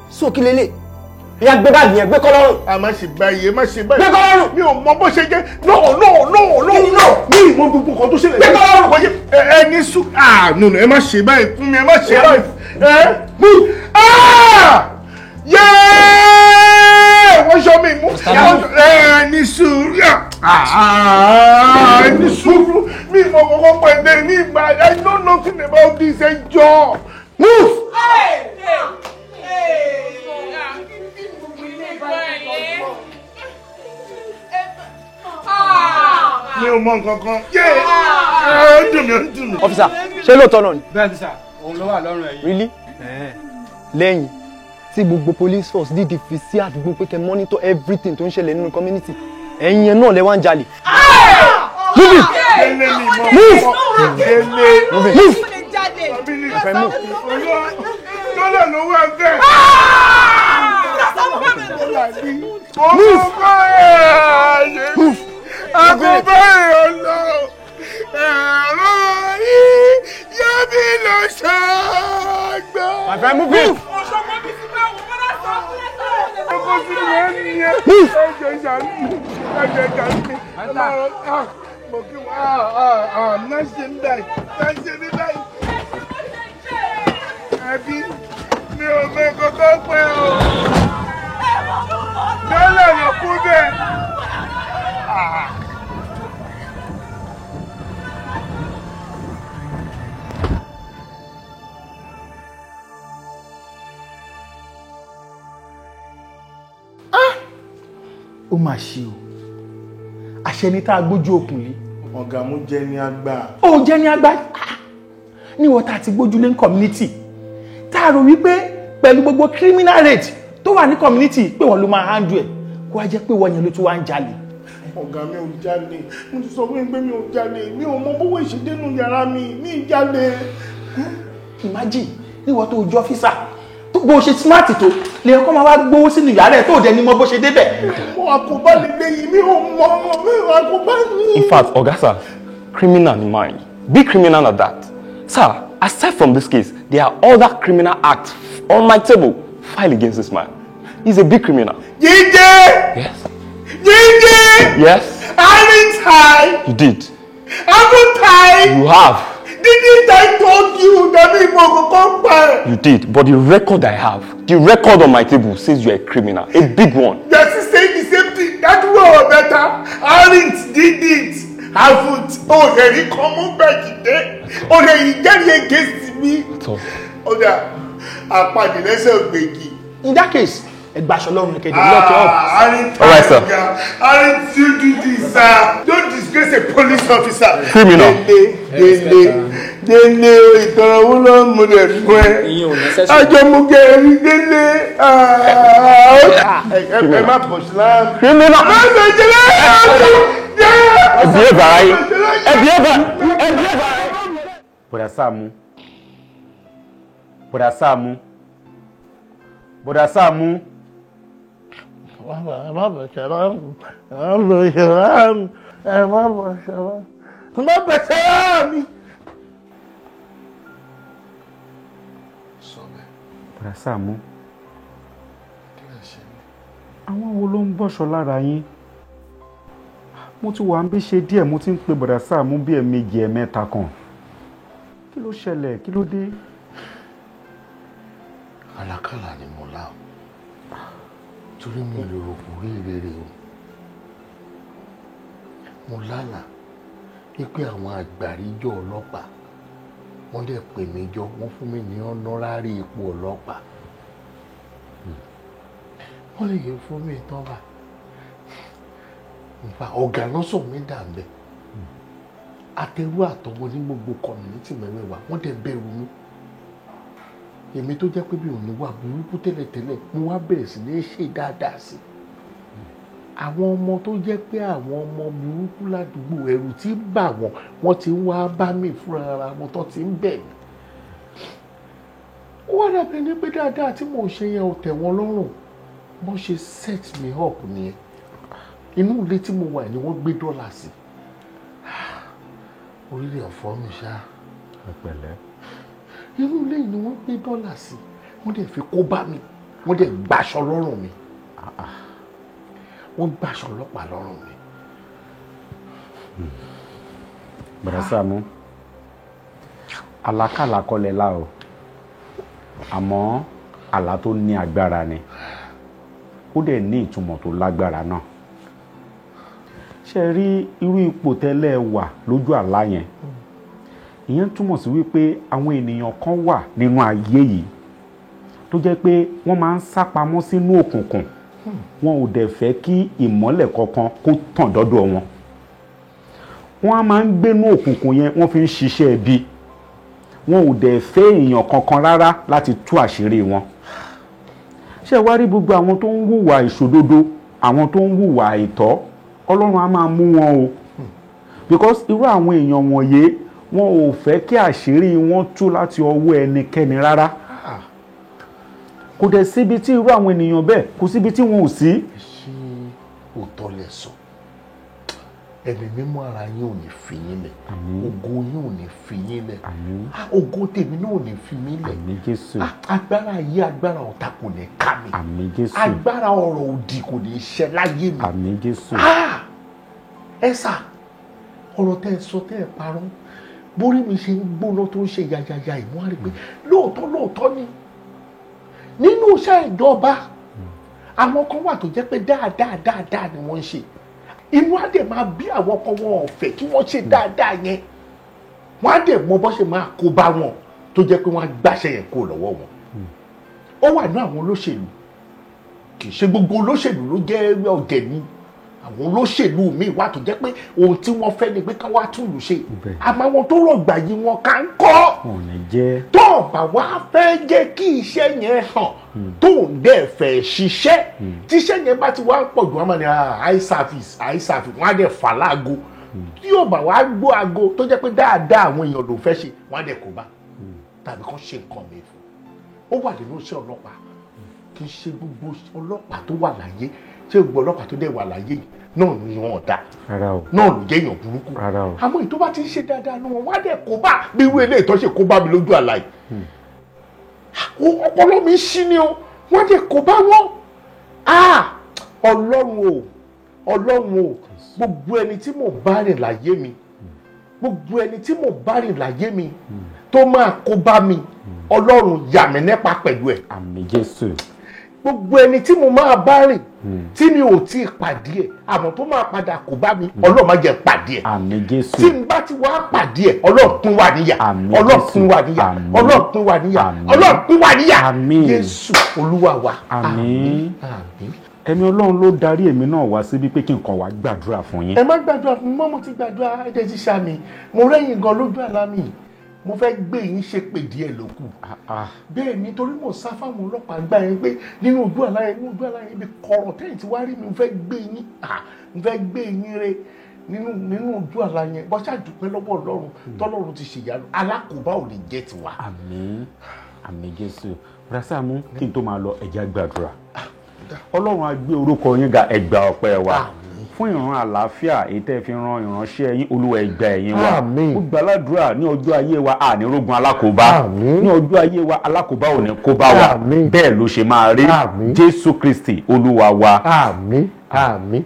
[SPEAKER 16] So kí lélẹ̀? Ìyá gbé báàgì yẹn, gbé kọ́ lọ́rùn.
[SPEAKER 6] A má ṣe báyìí, ẹ má ṣe báyìí.
[SPEAKER 16] Gbé kọ́ lọ́rùn.
[SPEAKER 6] Mi ò mọ bó ṣe jẹ́. No, no, no, no, no. Mi ì mọ gbogbo nǹkan tó ṣẹlẹ̀.
[SPEAKER 16] Gbé kọ́ lọ́rùn.
[SPEAKER 6] Ẹ ní sùn. Ah, no, no, ẹ má ṣe báyìí fún mi, ẹ má ṣe báyìí. Ẹ mú. Yéé! Wọ́n ṣọ́ mi mú. Ẹ ní sùúrù. Ẹ ní sùúrù. Mi ì mọ kọ́kọ́ pẹ̀lú ní ìgbà. I know nothing about this. Ẹ jọ.
[SPEAKER 16] Move!
[SPEAKER 6] Mi ò mọ nǹkan kan. Ó dùn mí, ó dùn mí.
[SPEAKER 16] Officer, ṣé lóòótọ́ náà ni?
[SPEAKER 8] Bẹ́ẹ̀ni sà, òun ló wà lọ́rùn ẹ̀yìn.
[SPEAKER 16] Really? Lẹ́yìn tí gbogbo police force dídì fi sí àdúgbò pé kẹ́ monitor everything tó ń ṣẹlẹ̀ nínú community, ẹ̀yin yẹn náà lẹ wá ń jalè. Move it! Move! Move! Move!
[SPEAKER 6] Dọ́là ló wà bẹ́ẹ̀.
[SPEAKER 16] Move! Move!
[SPEAKER 6] Àkóbá ìrànlọ́ ẹ̀rọ yìí yẹ́bí lọ ṣàgbà.
[SPEAKER 16] My friend, move it!
[SPEAKER 6] Ọkọ sínú ẹ̀ nìyẹn. Ẹ̀jẹ̀ ìṣàlù ẹ̀jẹ̀ ìṣàlù mi. Mo kí wọ́n má ṣe ń báyìí, má ṣe ní báyìí. Ẹbí mi ò mọ kókó pẹ́ o. Dọ́là ló kú bẹ́ẹ̀.
[SPEAKER 14] Ó mà ṣe o, àṣẹ ni tá a gbójú okùn lé.
[SPEAKER 6] Ọ̀gá mú jẹ́ ní àgbà.
[SPEAKER 14] Ó jẹ́ ní àgbà níwọ̀n tá a ti gbójú lé ní community, tá a rò wípé pẹ̀lú gbogbo criminal rate tó wà ní community pé wọ́n ló máa handle ẹ̀, kó wá jẹ́ pé wọ́n yẹn ló tún wá ń jalè.
[SPEAKER 6] Ọ̀gá mi ò jalè, mo ti sọ fún yín pé mi ò jalè, mi ò mọ bówó ìṣèdénú yàrá mi, mi ì jalè.
[SPEAKER 14] Imagine níwọ̀n tó ojú ọ́fíìsà tó bó ṣe smart tó Lè kọ́ máa wá gbówó sínú yàrá ẹ̀ tó dẹ̀ ní mọ bó ṣe débẹ̀.
[SPEAKER 6] Mo àkóbá lè lè yìí, mi ò mọ, mi ò àkóbá ní.
[SPEAKER 18] In fact, Oga sir, criminal ni mine. Big criminal at that. Sir, aside from this case, there are other criminal acts on my table filed against this man. He's a big criminal.
[SPEAKER 6] Jídé!
[SPEAKER 18] Yes.
[SPEAKER 6] Jídé!
[SPEAKER 18] Yes.
[SPEAKER 6] Haven't I?
[SPEAKER 18] You did.
[SPEAKER 6] Haven't I?
[SPEAKER 18] You have.
[SPEAKER 6] Didn't I told you that mi mọ kankan pa ẹ̀?
[SPEAKER 18] You did, but the record I have, the record on my table says you're a criminal, a big one.
[SPEAKER 6] You are still saying the same thing. That one better. Haven't, didn't, haven't. Oh, there he come back today. Oh, there he get against me. Ọ̀dà àpàdé lẹ́sẹ̀ ògbèjì.
[SPEAKER 14] In that case, ẹ gbaṣọ lọ́rùn kejì lock you up.
[SPEAKER 18] All right, sir.
[SPEAKER 6] Aren't you do this, sir? Don't disgrace a police officer.
[SPEAKER 18] Criminal.
[SPEAKER 6] Dele, Dele, ìtọ̀rọ̀wó ló ń mú rẹ̀ fún ẹ. Àjọmúgẹ̀ rí Dele. Ẹ má pọ̀ sí láàmú.
[SPEAKER 18] Criminal.
[SPEAKER 6] Má ṣe jẹ́lẹ̀.
[SPEAKER 18] Ẹbí ẹ̀ bàrà yìí. Ẹbí ẹ̀ bàrà. Ẹbí ẹ̀ bàrà yìí.
[SPEAKER 12] Bọ̀dà Sàámú. Bọ̀dà Sàámú. Bọ̀dà Sàámú.
[SPEAKER 6] Ẹ má bọ̀ ṣẹlá. Ẹ má bọ̀ ṣẹlá. Ẹ má bọ̀ ṣẹlá. Ẹ má bọ̀ ṣẹlá mi.
[SPEAKER 12] Bọ̀dà Sàámú. Àwọn wo ló ń bọ̀ṣọ lára yín? Mo ti wà ń bí ṣe díẹ̀, mo ti ń pe Bọ̀dà Sàámú bí ẹ̀ẹ̀mejì ẹ̀ẹ̀mẹ́ta kan. Kí ló ṣẹlẹ̀? Kí ló dé?
[SPEAKER 6] Àlákàlà ni mo lá o, torí mi lè rò kò rí ìrere o. Mo lálàá wípé àwọn àgbàríjọ ọlọ́pàá wọ́n dẹ̀ pè mí jọ, wọ́n fún mi ní ọ̀nọ́rárì ipò ọlọ́pàá. Wọ́n lè yẹ fún mi tán bá nfa ọ̀gá lọ́sọ̀ mi dà ń bẹ̀. Àtẹrú àtọwọ́ ní gbogbo community mẹ́wẹ̀ẹ̀wá wọ́n dẹ̀ bẹ̀rù mi. Èmi tó jẹ́ pé bí òní wà burúkú tẹ́lẹ̀tẹ́lẹ̀, mo wá bẹ̀rẹ̀ sí ní ṣe dáadáa sí i. Àwọn ọmọ tó jẹ́ pé àwọn ọmọ burúkú ládùúgbò ẹ̀rù tí ń bà wọ́n, wọ́n ti ń wá bá mi fúnra ara wọn tó ti ń bẹ̀ mí. Ó wá dàbí ẹni pé dáadáa tí mò ń ṣe yẹn ò tẹ́ wọn lọ́rùn. Bọ́n ṣe set me up nìyẹn. Inú ilé tí mo wà ni wọ́n gbé dọ́là sí. Orílẹ̀ ọ̀fọ́ mi ṣá.
[SPEAKER 12] Ẹ pẹ̀lẹ́.
[SPEAKER 6] Inú ilé ni wọ́n gbé dọ́là sí, wọ́n dẹ̀ fi kó bá mi, wọ́n dẹ̀ gbaṣọ lọ́rùn mi, wọ́n gbaṣọ ọlọ́pàá lọ́rùn mi.
[SPEAKER 12] Bọ̀dà Sàámú, àlákàlà kọ́ lẹ lá o, àmọ́ àlá tó ní agbára ni, ó dẹ̀ ní ìtumọ̀ tó lágbára náà. Ṣé rí irú ipò tẹ́lẹ̀ wà lójú àlá yẹn? Ìyẹn túmọ̀ sí wípé àwọn ènìyàn kan wà nínú ayé yìí tó jẹ́ pé wọ́n máa ń sápamọ́ sínú òkùnkùn, wọn ò dẹ̀ fẹ́ kí ìmọ́lẹ̀ kankan kó tàn dọ́dọ̀ wọn. Wọ́n á máa ń gbénú òkùnkùn yẹn, wọ́n fi ń ṣiṣẹ́ ibi, wọn ò dẹ̀ fẹ́ èèyàn kankan rárá láti tú àṣírí wọn. Ṣé wá rí gbogbo àwọn tó ń hùwà ìṣòdodo, àwọn tó ń hùwà àìtọ́, Ọlọ́run á máa mú wọn o, because irú àwọn èèyàn wọ̀nyí wọn ò fẹ́ kí àṣírí wọn tú láti ọwọ́ ẹnikẹ́ni rárá. Kò dẹ̀ síbi tí irú àwọn ènìyàn bẹ́ẹ̀, kò síbi tí wọn ò sí.
[SPEAKER 6] Ṣé òótọ́ lẹ sọ? Ẹ̀mí mímọ́ ara yín ò ní fi yín lẹ̀, ògo yín ò ní fi yín lẹ̀, ògo tèmi náà ò ní fi mí lẹ̀. Agbára ayé, agbára ọ̀tá kò ní ká mi. Agbára ọ̀rọ̀ òdì kò ní ṣẹ láyé mi. Ẹ sà, ọ̀rọ̀ tẹ́ ẹ sọ tẹ́ ẹ parọ́, bórí mi ṣe ń gbóná tó ń ṣe yayaya ìmú àrí pé lóòótọ́ lóòótọ́ ni nínú iṣẹ́ ìjọba àwọn kan wà tó jẹ́ pé dáadáa dáadáa ni wọ́n ń ṣe. Inú á dẹ̀ máa bí àwọn kan, wọn ò fẹ́ kí wọ́n ṣe dáadáa yẹn, wọ́n á dẹ̀ mọ bó ṣe máa kó bá wọn tó jẹ́ pé wọ́n á gbàṣẹ yẹn kó lọ́wọ́ wọn. Ó wà ní àwọn olóṣèlú, kì í ṣe gbogbo olóṣèlú ló jẹ́ ọ̀gẹ̀ ni. Àwọn olóṣèlú míì wà tó jẹ́ pé ohun tí wọ́n fẹ́ ni pé ká wá tún lù ṣe, àmọ́ àwọn tó rọ̀gbà yìí wọn kà ń kọ́ tó ọ̀bà wá fẹ́ jẹ́ kí iṣẹ́ yẹn hàn, tó ń dẹ̀ fẹ́ ṣiṣẹ́, tíṣẹ́ yẹn bá ti wá pọ̀ jù, wọ́n máa ní eye service, eye service, wọ́n á dẹ̀ fà láago. Tí ọ̀bà wá gbọ́ aago tó jẹ́ pé dáadáa àwọn èèyàn ló fẹ́ ṣe, wọ́n á dẹ̀ kó bá tàbí kán ṣe nǹkan mi fún. Ó wà nínú iṣẹ́ ọlọ́pàá, Kì í ṣe gbogbo ọlọ́pàá tó wà láyé, ṣé gbogbo ọlọ́pàá tó dẹ̀ wà láyé náà ni wọn dá, náà ló jẹ́ èèyàn burúkú. Àmọ́ èyí tó bá ti ń ṣe dáadáa ni wọn wá dẹ̀ kó bá bí irú eléyìí tó ṣe kó bá mi lójú àlá yìí. Ọpọlọ mi ṣí ni o, wọ́n dẹ̀ kó bá wọn. Ọlọ́run o, Ọlọ́run o, gbogbo ẹni tí mò ń bá rìn láyé mi, gbogbo ẹni tí mò ń bá rìn láyé mi tó máa kó bá mi, Ọlọ́run yà mí nípa pẹ̀lú ẹ̀.
[SPEAKER 12] Àmín Jésù.
[SPEAKER 6] Gbogbo ẹni tí mo máa bá rìn tí mi ò tí ì pàdé ẹ̀, àmọ́ tó máa padà kó bá mi, Ọlọ́run má jẹ́ pàdé ẹ̀.
[SPEAKER 12] Àmín Jésù.
[SPEAKER 6] Tí n bá ti wá pàdé ẹ̀, Ọlọ́run pín wa níyà, Ọlọ́run pín wa níyà, Ọlọ́run pín wa níyà, Ọlọ́run pín wa níyà. Jésù Olúwa wa.
[SPEAKER 12] Àmín. Ẹ̀mí Ọlọ́run ló darí èmi náà wá síbí pé kí n kàn wá gbàdúrà fún yín.
[SPEAKER 6] Ẹ má gbàdúrà fún mi mọ́, mo ti gbàdúrà, ẹ jẹ́ ti ṣàmì. Mo rẹ́yìn gan lójú àlá mi, mo fẹ́ gbé yín ṣe pè díẹ̀ ló kù. Bẹ́ẹ̀ ni, torí mo sá fáwọn ọlọ́pàá gbà yẹn pé nínú ojú àlá yẹn, nínú ojú àlá yẹn, ibi kọ̀rọ̀ tẹ́yìn tí wàá rí mi, mo fẹ́ gbé yín, mo fẹ́ gbé yín re nínú ojú àlá yẹn. Bọ́ ṣàdúpẹ́ lọ́wọ́ Ọlọ́run tọ́lọ́run ti ṣèyanu, alákòóbá ò lè jẹ́ tiwa.
[SPEAKER 12] Àmín, àmín Jésù. Rasamu, kí n tó máa lọ, ẹ jẹ́ á gbàdúrà. Ọlọ́run á gbé orúkọ yín ga, ẹ gba ọpẹ́ wa fún ìran àlàáfíà èyí tẹ́ fi ran ìránṣẹ́ yín. Olúwa ẹ gbà ẹ̀yìn wa. Ó gbàládùra ní ọjọ́ ayé wa, àní rógun alákòóbá ní ọjọ́ ayé wa, alákòóbá ò ní kó bá wa. Bẹ́ẹ̀ ló ṣe máa rí. Jésù Kristi Olúwa wa.
[SPEAKER 6] Àmín, àmín.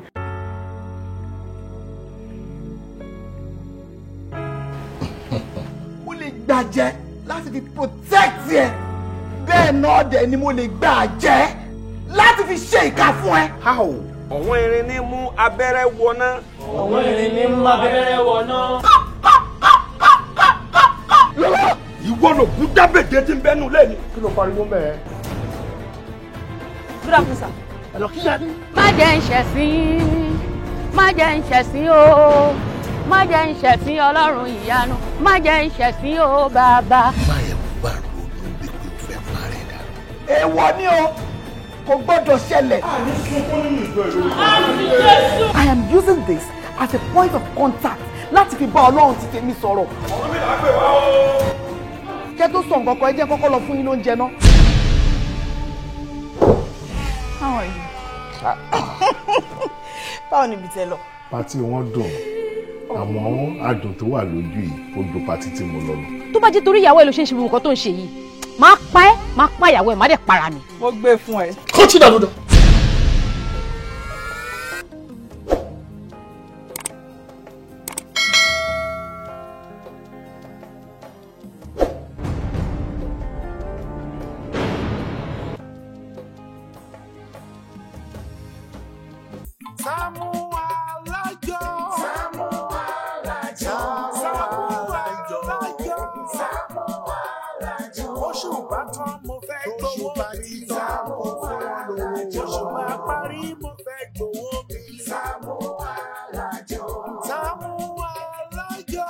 [SPEAKER 4] Mo lè gbàjẹ́ láti fi protect ẹ, bẹ́ẹ̀ náà dẹ̀ ni mo lè gbàjẹ́ láti fi ṣe ìkà fún ẹ.
[SPEAKER 6] How?
[SPEAKER 22] Ọ̀wọ́n irin ní mú abẹ́rẹ́ wọná.
[SPEAKER 17] Ọ̀wọ́n irin ní mú abẹ́rẹ́ wọná.
[SPEAKER 22] Ìwọ ló kú dábèdè tí ń bẹ́nu lẹ́ni.
[SPEAKER 6] Kí ló pariwo mẹ́ẹ̀?
[SPEAKER 7] Good afternoon, sir.
[SPEAKER 6] Ẹ lọ kíyà ní.
[SPEAKER 5] Má jẹ́ ń ṣẹ̀sín, má jẹ́ ń ṣẹ̀sín o, má jẹ́ ń ṣẹ̀sín Ọlọ́run ìyanu, má jẹ́ ń ṣẹ̀sín o bàbá.
[SPEAKER 6] Má yẹ kó bá ronú wípé o fẹ́ parẹ́ dànù.
[SPEAKER 4] Èèwọ̀ ni o, kò gbọ́dọ̀ ṣẹlẹ̀. I am using this as a point of contact láti fi bá Ọlọ́run ti tèmi sọ̀rọ̀.
[SPEAKER 22] Ọ̀rọ̀ mi là ń pè wá o.
[SPEAKER 4] Kẹ́ tó sọ nǹkan kan, ẹ jẹ́ kọ́kọ́ lọ fún yín lóúnjẹ náà.
[SPEAKER 7] How are you? Báwo ni ibi tẹ lọ?
[SPEAKER 6] Pátí wọn dùn, àmọ́ adùn tó wà lójú yìí ó dùn pátí tí mo lọ lọ.
[SPEAKER 23] Tó bá jẹ́ torí ìyàwó ẹ ló ṣe ń ṣe gbogbo nǹkan tó ń ṣe yìí, máa pa ẹ́, máa pa ìyàwó ẹ̀, má dẹ̀ para mi.
[SPEAKER 11] Mo gbé fún ẹ.
[SPEAKER 6] Kọ́ńtì dàdúdà.
[SPEAKER 24] Sàámú Alájọ. Sàámú Alájọ. Sàámú Alájọ. Sàámú Alájọ. Oṣù bá tán mo fẹ́ gbowó mi. Sàámú Alájọ. Oṣù bá parí mo fẹ́ gbowó mi. Sàámú Alájọ. Sàámú Alájọ.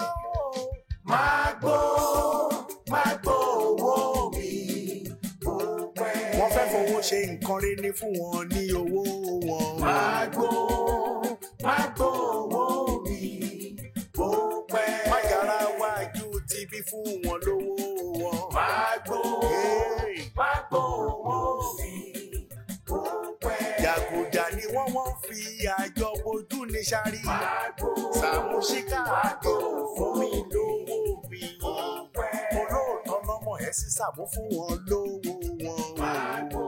[SPEAKER 24] Máa gbó, máa gbó owó mi.
[SPEAKER 6] Wọ́n fẹ́ fowó ṣe nǹkan rere ní fún wọn ní owó wọn.
[SPEAKER 24] Máa gbó, máa gbó owó mi. Bó pẹ́.
[SPEAKER 6] Mágara wájú ti bí fún wọn lówó wọn.
[SPEAKER 24] Máa gbó, máa gbó owó mi. Bó pẹ́.
[SPEAKER 6] Jàgùjà ni wọ́n fi àjọ bojú ní sáré.
[SPEAKER 24] Máa gbó,
[SPEAKER 6] Sàámú Ṣíkà
[SPEAKER 24] máa gbó
[SPEAKER 6] fún mi lówó mi.
[SPEAKER 24] Bó pẹ́.
[SPEAKER 6] Olóòótọ́ lọ́mọ ẹ̀ sí Sàámú fún wọn lówó wọn.
[SPEAKER 24] Máa gbó,